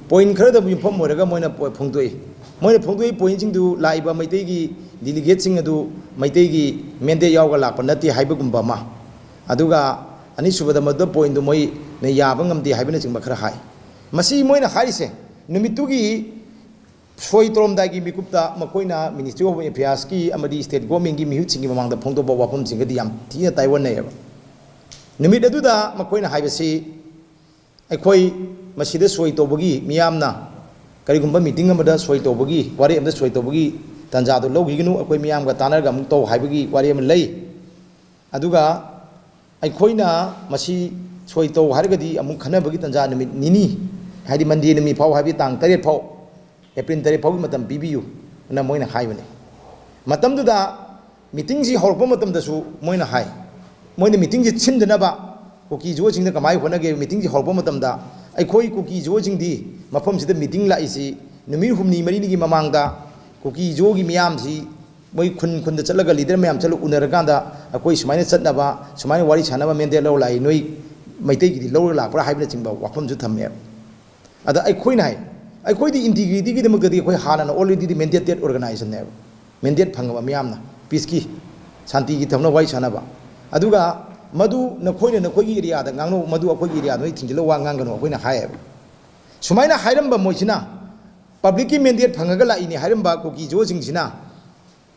Point ꯈꯔꯗꯕꯨ ꯌꯨꯝꯐꯝ ꯑꯣꯏꯔꯒ ꯃꯣꯏꯅ ꯄꯣ-, ꯐꯣꯡꯗꯣꯛꯏ꯫ ꯃꯣꯏꯅ ꯐꯣꯡꯗꯣꯛꯏ pointꯁꯤꯡꯗꯨ ꯂꯥꯛꯏꯕ ꯃꯩꯇꯩꯒꯤ delegateꯁꯤꯡ ꯑꯗꯨ ꯃꯩꯇꯩꯒꯤ mandate ꯌꯥꯎꯔꯒ ꯂꯥꯛꯄ ꯅꯠꯇꯦ ꯍꯥꯏꯕꯒꯨꯝꯕ ꯑꯃ, ꯑꯗꯨꯒ ꯑꯅꯤꯁꯨꯕꯗ ꯃꯗꯨꯗ pointꯗꯨ ꯃꯣꯏꯅ ꯌꯥꯕ ꯉꯝꯗꯦ ꯍꯥꯏꯕꯅꯆꯤꯡꯕ ꯈꯔ ꯍꯥꯏ꯫ ꯃꯁꯤ ꯃꯣꯏꯅ ꯍꯥꯏꯔꯤꯁꯦ ꯅꯨꯃꯤꯠꯇꯨꯒꯤ ꯁꯣꯏ ꯇꯧꯔꯝꯗꯥꯏꯒꯤ ꯃꯤꯀꯨꯞꯇ ꯃꯈꯣꯏꯅ Ministry of Affairsꯀꯤ ꯑꯃꯗꯤ state governmentꯀꯤ ꯃꯤꯍꯨꯠꯁꯤꯡꯒꯤ ꯃꯃꯥꯡꯗ ꯐꯣꯡꯗꯣꯛꯄ ꯋꯥꯐꯝꯁꯤꯡꯒꯗꯤ ꯌꯥꯝ ꯊꯤꯅ ꯇꯥꯏꯑꯣꯟꯅꯩꯌꯦꯕ꯫ ꯅꯨꯃꯤꯠ ꯑꯗꯨꯗ ꯃꯈꯣꯏꯅ ꯍꯥꯏꯕꯁꯤ, ꯑꯩꯈꯣꯏ ꯃꯁꯤꯗ ꯁꯣꯏ ꯇꯧꯕꯒꯤ, ꯃꯤꯌꯥꯝꯅ ꯀꯔꯤꯒꯨꯝꯕ meeting ꯑꯃꯗ ꯁꯣꯏ ꯇꯧꯕꯒꯤ, ꯋꯥꯔꯦꯞ ꯑꯃꯗ ꯁꯣꯏ ꯇꯧꯕꯒꯤ ꯇꯥꯟꯖꯥꯗꯨ ꯂꯧꯈꯤꯒꯅꯨ, ꯑꯩꯈꯣꯏ ꯃꯤꯌꯥꯝꯒ ꯇꯥꯟꯅꯔꯒ ꯑꯃꯨꯛ ꯇꯧ ꯍꯥꯏꯕꯒꯤ ꯋꯥꯔꯦꯞ ꯑꯃ ꯂꯩ꯫ ꯑꯗꯨꯒ ꯑꯩꯈꯣꯏꯅ ꯃꯁꯤ ꯁꯣꯏ ꯇꯧ ꯍꯥꯏꯔꯒꯗꯤ ꯑꯃꯨꯛ ꯈꯟꯅꯕꯒꯤ ꯇꯥꯟꯖꯥ ꯅꯨꯃꯤꯠ ꯅꯤꯅꯤ, ꯍꯥꯏꯗꯤ Monday ꯅꯨꯃꯤꯠ ꯐꯥꯎ, ꯍꯥꯏꯕꯗꯤ ꯇꯥꯡ ꯇꯔꯦꯠ ꯐꯥꯎ, ꯑꯦꯄ꯭ꯔꯤꯜ ꯇꯔꯦꯠ ꯐꯥꯎꯒꯤ ꯃꯇꯝ ꯄꯤꯕꯤꯌꯨ ꯑꯅ ꯃꯣꯏꯅ ꯍꯥꯏꯕꯅꯤ꯫ ꯃꯇꯝꯗꯨꯗ meetingꯁꯤ ꯍꯧꯔꯛꯄ ꯃꯇꯝꯗꯁꯨ ꯃꯣꯏꯅ ꯍꯥꯏ, ꯃꯣꯏꯅ meetingꯁꯤ ꯁꯤꯟꯗꯅꯕ ꯀꯨꯀꯤ ꯖꯣꯁꯤꯡꯗ ꯀꯃꯥꯏꯅ ꯍꯣꯠꯅꯒꯦ? Meetingꯁꯤ ꯍꯧꯔꯛꯄ ꯃꯇꯝꯗ ꯑꯩꯈꯣꯏ ꯀꯨꯀꯤ ꯖꯣꯁꯤꯡꯗꯤ ꯃꯐꯝꯁꯤꯗ meeting ꯂꯥꯛꯏꯁꯤ ꯅꯨꯃꯤꯠ ꯍꯨꯝꯅꯤ ꯃꯔꯤꯅꯤꯒꯤ ꯃꯃꯥꯡꯗ ꯀꯨꯀꯤ ꯖꯣꯒꯤ ꯃꯤꯌꯥꯝꯁꯤ ꯃꯣꯏ ꯈꯨꯟ ꯈꯨꯟꯗ ꯆꯠꯂꯒ leader ꯃꯌꯥꯝ ꯆꯠꯂ ꯎꯅꯔꯀꯥꯟꯗ ꯑꯩꯈꯣꯏ ꯁꯨꯃꯥꯏꯅ ꯆꯠꯅꯕ, ꯁꯨꯃꯥꯏꯅ ꯋꯥꯔꯤ ꯁꯥꯟꯅꯕ mandate ꯂꯧꯔ ꯂꯥꯛꯏ, ꯅꯣꯏ ꯃꯩꯇꯩꯒꯤꯗꯤ ꯂꯧꯔ ꯂꯥꯛꯄ꯭ꯔꯥ ꯍꯥꯏꯕꯅꯆꯤꯡꯕ ꯋꯥꯐꯝꯁꯨ ꯊꯝꯃꯦꯕ꯫ ꯑꯗ ꯑꯩꯈꯣꯏꯅ ꯍꯥꯏ, ꯑꯩꯈꯣꯏꯗꯤ integrityꯒꯤꯗꯃꯛꯇꯗꯤ ꯑꯩꯈꯣꯏ ꯍꯥꯟꯅꯅ already mandated organizationꯅꯦꯕ, mandate ꯐꯪꯉꯕ ꯃꯤꯌꯥꯝꯅ peaceꯀꯤ, ꯁꯥꯟꯇꯤꯒꯤ ꯊꯝꯅ ꯋꯥꯔꯤ ꯁꯥꯟꯅꯕ꯫ ꯑꯗꯨꯒ ꯃꯗꯨ ꯅꯈꯣꯏꯅ ꯅꯈꯣꯏꯒꯤ areaꯗ ꯉꯥꯡꯅꯧ, ꯃꯗꯨ ꯑꯩꯈꯣꯏꯒꯤ areaꯗ ꯅꯣꯏ ꯊꯤꯡꯖꯤꯜꯂꯒ ꯋꯥ ꯉꯥꯡꯒꯅꯨ ꯑꯩꯈꯣꯏꯅ ꯍꯥꯏꯌꯦꯕ꯫ ꯁꯨꯃꯥꯏꯅ ꯍꯥꯏꯔꯝꯕ ꯃꯣꯏꯁꯤꯅ, publicꯀꯤ mandate ꯐꯪꯉꯒ ꯂꯥꯛꯏꯅꯤ ꯍꯥꯏꯔꯝꯕ ꯀꯨꯀꯤ ꯖꯣꯁꯤꯡꯁꯤꯅ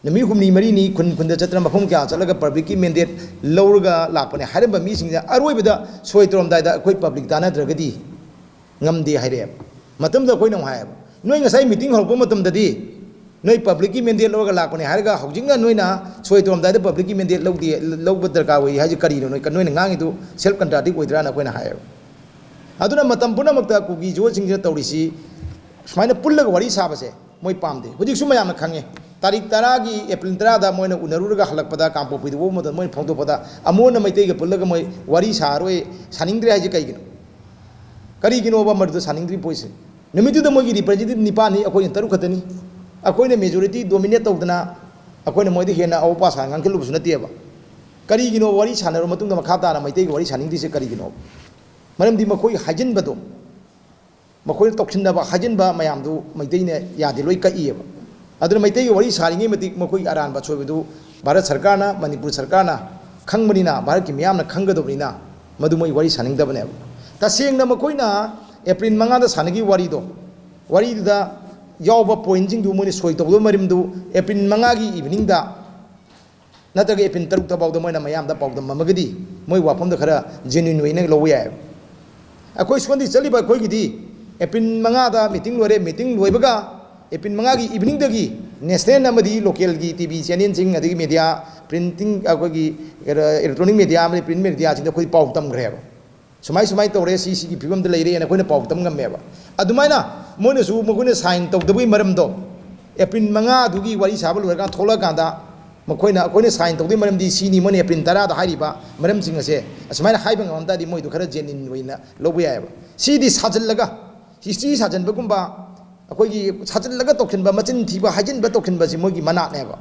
ꯅꯨꯃꯤꯠ ꯍꯨꯝꯅꯤ ꯃꯔꯤꯅꯤ ꯈꯨꯟ ꯈꯨꯟꯗ ꯆꯠꯇꯅ ꯃꯐꯝ ꯀꯌꯥ ꯆꯠꯂꯒ publicꯀꯤ mandate ꯂꯧꯔꯒ ꯂꯥꯛꯄꯅꯦ ꯍꯥꯏꯔꯝꯕ ꯃꯤꯁꯤꯡꯁꯦ ꯑꯔꯣꯏꯕꯗ ꯁꯣꯏ ꯇꯧꯔꯝꯗꯥꯏꯗ ꯑꯩꯈꯣꯏ public ꯇꯥꯟꯅꯗ꯭ꯔꯒꯗꯤ ꯉꯝꯗꯦ ꯍꯥꯏꯔꯛꯑꯦꯕ꯫ ꯃꯇꯝꯗꯨꯗ ꯑꯩꯈꯣꯏꯅ ꯑꯃꯨꯛ ꯍꯥꯏꯌꯦꯕ, ꯅꯣꯏ ꯉꯁꯥꯏ ꯃꯤꯇꯤꯡ ꯍꯧꯔꯛꯄ ꯃꯇꯝꯗꯗꯤ ꯅꯣꯏ ꯄꯕ꯭ꯂꯤꯛꯀꯤ ꯃꯦꯟꯗꯦꯠ ꯂꯧꯔꯒ ꯂꯥꯛꯄꯅꯦ ꯍꯥꯏꯔꯒ, ꯍꯧꯖꯤꯛꯅ ꯅꯣꯏꯅ ꯁꯣꯏ ꯇꯧꯔꯝꯗꯥꯏꯗ ꯄꯕ꯭ꯂꯤꯛꯀꯤ ꯃꯦꯟꯗꯦꯠ ꯂꯧꯗꯦ, ꯂꯧꯕ ꯗꯔꯀꯥꯔ ꯑꯣꯏ ꯍꯥꯏꯁꯦ ꯀꯔꯤꯅꯣ? ꯅꯣꯏ, ꯅꯣꯏꯅ ꯉꯥꯡꯉꯤꯗꯨ ꯁꯦꯜꯐ ꯀꯟꯇ꯭ꯔꯥꯗꯤꯛ ꯑꯣꯏꯗ꯭ꯔꯥꯅ ꯑꯩꯈꯣꯏꯅ ꯍꯥꯏꯌꯦꯕ꯫ ꯑꯗꯨꯅ ꯃꯇꯝ ꯄꯨꯝꯅꯃꯛꯇ ꯀꯨꯀꯤ ꯖꯣꯁꯤꯡꯁꯤꯅ ꯇꯧꯔꯤꯁꯤ, ꯁꯨꯃꯥꯏꯅ ꯄꯨꯜꯂꯒ ꯋꯥꯔꯤ ꯁꯥꯕꯁꯦ ꯃꯣꯏ ꯄꯥꯝꯗꯦ꯫ ꯍꯧꯖꯤꯛꯁꯨ ꯃꯌꯥꯝꯅ ꯈꯪꯉꯦ, ꯇꯥꯔꯤꯛ ꯇꯔꯥꯒꯤ, ꯑꯦꯄ꯭ꯔꯤꯜ ꯇꯔꯥꯗ ꯃꯣꯏꯅ ꯎꯅꯔꯨꯔꯒ ꯍꯜꯂꯛꯄꯗ, ꯀꯥꯡꯄꯣꯛꯄꯤꯗ ꯑꯣꯛꯄ ꯃꯇꯝꯗ ꯃꯣꯏꯅ ꯐꯣꯡꯗꯣꯛꯄꯗ, ꯑꯃꯣꯟꯅ ꯃꯩꯇꯩꯒ ꯄꯨꯜꯂꯒ ꯃꯣꯏ ꯋꯥꯔꯤ ꯁꯥꯔꯣꯏ, ꯁꯥꯅꯤꯡꯗ꯭ꯔꯦ ꯍꯥꯏꯁꯦ ꯀꯩꯒꯤꯅꯣ? ꯀꯔꯤꯒꯤꯅꯣꯕ ꯃꯗꯨꯗ ꯁꯥꯅꯤꯡꯗ꯭ꯔꯤ ꯄꯣꯏꯁꯦ? ꯅꯨꯃꯤꯠꯇꯨꯗ ꯃꯣꯏꯒꯤ ꯔꯤꯄ꯭ꯔꯖꯦꯟꯇꯦꯇꯤꯚ ꯅꯤꯄꯥꯟꯅꯤ, ꯑꯩꯈꯣꯏꯅ ꯇꯔꯨꯛ ꯈꯛꯇꯅꯤ꯫ ꯑꯩꯈꯣꯏꯅ ꯃꯦꯖꯣꯔꯤꯇꯤ ꯗꯣꯃꯤꯅꯦꯠ ꯇꯧꯗꯅ ꯑꯩꯈꯣꯏꯅ ꯃꯣꯏꯗ ꯍꯦꯟꯅ ꯑꯋꯥ ꯄꯥ ꯁꯥ ꯉꯥꯡꯈꯠꯂꯨꯕꯁꯨ ꯅꯠꯇꯦꯕ꯫ ꯀꯔꯤꯒꯤꯅꯣ ꯋꯥꯔꯤ ꯁꯥꯟꯅꯔꯕ ꯃꯇꯨꯡꯗ ꯃꯈꯥ ꯇꯥꯅ ꯃꯩꯇꯩꯒ ꯋꯥꯔꯤ ꯁꯥꯅꯤꯡꯗ꯭ꯔꯤꯁꯦ ꯀꯔꯤꯒꯤꯅꯣ? ꯃꯔꯝꯗꯤ ꯃꯈꯣꯏ ꯍꯥꯏꯖꯤꯟꯕꯗꯣ, ꯃꯈꯣꯏꯅ ꯇꯧꯁꯤꯟꯅꯕ, ꯍꯥꯏꯖꯤꯟꯕ ꯃꯌꯥꯝꯗꯨ ꯃꯩꯇꯩꯅ ꯌꯥꯗꯦ, ꯂꯣꯏ ꯀꯛꯏꯑꯕ꯫ ꯑꯗꯨꯅ ꯃꯩꯇꯩꯒ ꯋꯥꯔꯤ ꯁꯥꯔꯤꯉꯩ ꯃꯇꯤꯛ ꯃꯈꯣꯏꯒꯤ ꯑꯔꯥꯟꯕ ꯑꯁꯣꯏꯕꯗꯨ ꯚꯥꯔꯠ ꯁꯔꯀꯥꯔꯅ, ꯃꯅꯤꯄꯨꯔ ꯁꯔꯀꯥꯔꯅ ꯈꯪꯕꯅꯤꯅ, ꯚꯥꯔꯠꯀꯤ ꯃꯤꯌꯥꯝꯅ ꯈꯪꯒꯗꯕꯅꯤꯅ, ꯃꯗꯨ ꯃꯣꯏ ꯋꯥꯔꯤ ꯁꯥꯅꯤꯡꯗꯕꯅꯦꯕ꯫ ꯇꯁꯦꯡꯅ ꯃꯈꯣꯏꯅ ꯑꯦꯄ꯭ꯔꯤꯜ ꯃꯉꯥꯗ ꯁꯥꯟꯅꯈꯤꯕ ꯋꯥꯔꯤꯗꯣ, ꯋꯥꯔꯤꯗꯨꯗ ꯌꯥꯎꯕ ꯄꯣꯏꯟꯁꯤꯡꯗꯨ ꯃꯣꯏꯅ ꯁꯣꯏ ꯇꯧꯗꯕ ꯃꯔꯝꯗꯨ ꯑꯦꯄ꯭ꯔꯤꯜ ꯃꯉꯥꯒꯤ ꯏꯚꯤꯅꯤꯡꯗ ꯅꯠꯇ꯭ꯔꯒ ꯑꯦꯄ꯭ꯔꯤꯜ ꯇꯔꯨꯛꯇ ꯐꯥꯎꯗ ꯃꯣꯏꯅ ꯃꯌꯥꯝꯗ ꯄꯥꯎꯗꯝꯃꯝꯃꯒꯗꯤ ꯃꯣꯏ ꯋꯥꯐꯝꯗꯣ ꯈꯔ ꯖꯦꯅ꯭ꯌꯨꯟ ꯑꯣꯏꯅ ꯂꯧꯕ ꯌꯥꯏꯑꯕ꯫ ꯑꯩꯈꯣꯏ ꯁꯣꯝꯗꯤ ꯆꯠꯂꯤꯕ ꯑꯩꯈꯣꯏꯒꯤꯗꯤ ꯑꯦꯄ꯭ꯔꯤꯜ ꯃꯉꯥꯗ ꯃꯤꯇꯤꯡ ꯂꯣꯏꯔꯦ, ꯃꯤꯇꯤꯡ ꯂꯣꯏꯕꯒ ꯑꯦꯄ꯭ꯔꯤꯜ ꯃꯉꯥꯒꯤ ꯏꯚꯤꯅꯤꯡꯗꯒꯤ ꯅꯦꯁꯅꯦꯜ ꯑꯃꯗꯤ ꯂꯣꯀꯦꯜꯒꯤ ꯇꯤ ꯚꯤ ꯆꯦꯅꯦꯜꯁꯤꯡ, ꯑꯗꯒꯤ ꯃꯦꯗꯤꯌꯥ, ꯄ꯭ꯔꯤꯟꯇꯤꯡ, ꯑꯩꯈꯣꯏꯒꯤ ꯏꯂꯦꯛꯇ꯭ꯔꯣꯅꯤꯛ ꯃꯦꯗꯤꯌꯥ ꯑꯃꯗꯤ ꯄ꯭ꯔꯤꯟ ꯃꯦꯗꯤꯌꯥꯁꯤꯡꯗ ꯑꯩꯈꯣꯏ ꯄꯥꯎ ꯇꯝꯈ꯭ꯔꯦꯕ꯫ ꯁꯨꯃꯥꯏ ꯁꯨꯃꯥꯏꯅ ꯇꯧꯔꯦ, ꯁꯤ ꯁꯤꯒꯤ ꯐꯤꯕꯝꯗ ꯂꯩꯔꯦꯅ ꯑꯩꯈꯣꯏꯅ ꯄꯥꯎ ꯇꯝ ꯉꯝꯃꯦꯕ꯫ ꯑꯗꯨꯃꯥꯏꯅ ꯃꯣꯏꯅꯁꯨ ꯃꯈꯣꯏꯅ ꯁꯥꯏꯟ ꯇꯧꯗꯕꯒꯤ ꯃꯔꯝꯗꯣ ꯑꯦꯄ꯭ꯔꯤꯜ ꯃꯉꯥꯗꯨꯒꯤ ꯋꯥꯔꯤ ꯁꯥꯕ ꯂꯣꯏꯔꯀꯥꯟꯗ ꯊꯣꯛꯂꯛꯑꯀꯥꯟꯗ ꯃꯈꯣꯏꯅ, ꯑꯩꯈꯣꯏꯅ ꯁꯥꯏꯟ ꯇꯧꯗꯣꯏ ꯃꯔꯝꯗꯤ ꯁꯤꯅꯤ, ꯃꯣꯏꯅ ꯑꯦꯄ꯭ꯔꯤꯜ ꯇꯔꯥꯗ ꯍꯥꯏꯔꯤꯕ ꯃꯔꯝꯁꯤꯡ ꯑꯁꯦ ꯑꯁꯨꯃꯥꯏꯅ ꯍꯥꯏꯕ ꯉꯝꯃꯝ ꯇꯥꯔꯗꯤ ꯃꯣꯏꯗꯣ ꯈꯔ ꯖꯦꯅ꯭ꯌꯨꯟ ꯑꯣꯏꯅ ꯂꯧꯕ ꯌꯥꯏꯑꯕ꯫ ꯁꯤꯗꯤ ꯁꯥꯖꯤꯜꯂꯒ, ꯍꯤꯁꯇ꯭ꯔꯤ ꯁꯥꯖꯤꯟꯕꯒꯨꯝꯕ, ꯑꯩꯈꯣꯏꯒꯤ ꯁꯥꯖꯤꯜꯂꯒ ꯇꯧꯁꯤꯟꯕ, ꯃꯆꯤꯟ ꯊꯤꯕ, ꯍꯥꯏꯖꯤꯟꯕ, ꯇꯧꯁꯤꯟꯕꯁꯤ ꯃꯣꯏꯒꯤ ꯃꯅꯥꯠꯅꯦꯕ꯫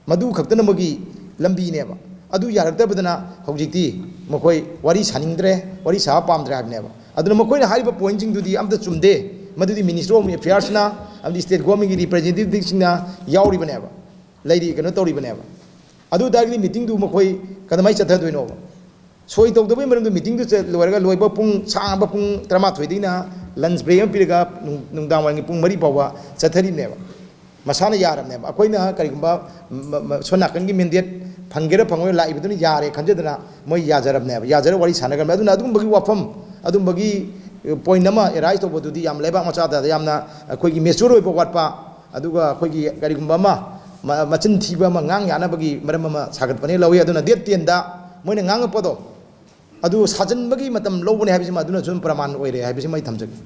ꯃꯗꯨ ꯈꯛꯇꯅ ꯃꯣꯏꯒꯤ ꯂꯝꯕꯤꯅꯦꯕ꯫ ꯑꯗꯨ ꯌꯥꯔꯛꯇꯕꯗꯅ ꯍꯧꯖꯤꯛꯇꯤ ꯃꯈꯣꯏ ꯋꯥꯔꯤ ꯁꯥꯅꯤꯡꯗ꯭ꯔꯦ, ꯋꯥꯔꯤ ꯁꯥꯕ ꯄꯥꯝꯗ꯭ꯔꯦ ꯍꯥꯏꯕꯅꯦꯕ꯫ ꯑꯗꯨꯅ ꯃꯈꯣꯏꯅ ꯍꯥꯏꯔꯤꯕ ꯄꯣꯏꯟꯁꯤꯡꯗꯨꯗꯤ ꯑꯝꯇ ꯆꯨꯝꯗꯦ꯫ ꯃꯗꯨꯗꯤ Ministry of Affairsꯅ ꯑꯃꯗꯤ state governmentꯀꯤ representativeꯁꯤꯡꯅ ꯌꯥꯎꯔꯤꯕꯅꯦꯕ, ꯂꯩꯔꯤ, ꯀꯩꯅꯣ ꯇꯧꯔꯤꯕꯅꯦꯕ꯫ ꯑꯗꯨ ꯑꯣꯏ ꯇꯥꯔꯒꯗꯤ ꯃꯤꯇꯤꯡꯗꯨ ꯃꯈꯣꯏ ꯀꯃꯥꯏꯅ ꯆꯠꯊꯗꯣꯏꯅꯣꯕ? ꯁꯣꯏ ꯇꯧꯗꯕꯒꯤ ꯃꯔꯝꯗꯨ ꯃꯤꯇꯤꯡꯗꯨ ꯆꯠ-, ꯂꯣꯏꯔꯒ ꯂꯣꯏꯕ ꯄꯨꯡ ꯁꯥꯡꯕ ꯄꯨꯡ ꯇꯔꯥꯃꯥꯊꯣꯏꯗꯒꯤꯅ lunch break ꯑꯃ ꯄꯤꯔꯒ ꯅꯨꯡ-, ꯅꯨꯡꯗꯥꯡ ꯋꯥꯏꯔꯝꯒꯤ ꯄꯨꯡ ꯃꯔꯤ ꯐꯥꯎꯕ ꯆꯠꯊꯔꯤꯕꯅꯦꯕ꯫ ꯃꯁꯥꯅ ꯌꯥꯔꯕꯅꯦꯕ꯫ ꯑꯩꯈꯣꯏꯅ ꯀꯔꯤꯒꯨꯝꯕ ꯃ-, ꯃ-, ꯁꯣꯝ ꯅꯥꯀꯟꯒꯤ mandate ꯐꯪꯒꯦꯔꯥ ꯐꯪꯉꯣꯏꯔꯥ ꯂꯥꯛꯏꯕꯗꯨꯅ ꯌꯥꯔꯦ ꯈꯟꯖꯗꯅ ꯃꯣꯏ ꯌꯥꯖꯔꯕꯅꯦꯕ, ꯌꯥꯖꯔ ꯋꯥꯔꯤ ꯁꯥꯟꯅꯈ꯭ꯔꯕꯅꯦ꯫ ꯑꯗꯨꯅ ꯑꯗꯨꯒꯨꯝꯕꯒꯤ ꯋꯥꯐꯝ, ꯑꯗꯨꯒꯨꯝꯕꯒꯤ ꯄꯣꯏꯟ ꯑꯃ ꯑꯦꯔꯥꯏꯁ ꯇꯧꯕꯗꯨꯗꯤ ꯌꯥꯝ ꯂꯩꯕꯥꯛ ꯃꯆꯥꯗ ꯌꯥꯝꯅ ꯑꯩꯈꯣꯏꯒꯤ ꯃꯦꯆꯨꯔ ꯑꯣꯏꯕ ꯋꯥꯠꯄ, ꯑꯗꯨꯒ ꯑꯩꯈꯣꯏꯒꯤ ꯀꯔꯤꯒꯨꯝꯕ ꯑꯃ ꯃ- ꯃꯆꯤꯟ ꯊꯤꯕ ꯑꯃ ꯉꯥꯡ ꯌꯥꯅꯕꯒꯤ ꯃꯔꯝ ꯑꯃ ꯁꯥꯒꯠꯄꯅꯦ ꯂꯧꯏ꯫ ꯑꯗꯨꯅ ꯗꯦꯠ ꯇꯦꯟꯗ ꯃꯣꯏꯅ ꯉꯥꯡꯉꯛꯄꯗꯣ ꯑꯗꯨ ꯁꯥꯖꯤꯟꯕꯒꯤ ꯃꯇꯝ ꯂꯧꯕꯅꯦ ꯍꯥꯏꯕꯁꯤꯃ ꯑꯗꯨꯅꯁꯨ ꯑꯗꯨꯝ ꯄ꯭ꯔꯃꯥꯟ ꯑꯣꯏꯔꯦ ꯍꯥꯏꯕꯁꯤꯃ ꯑꯩ ꯊꯝꯖꯒꯦ꯫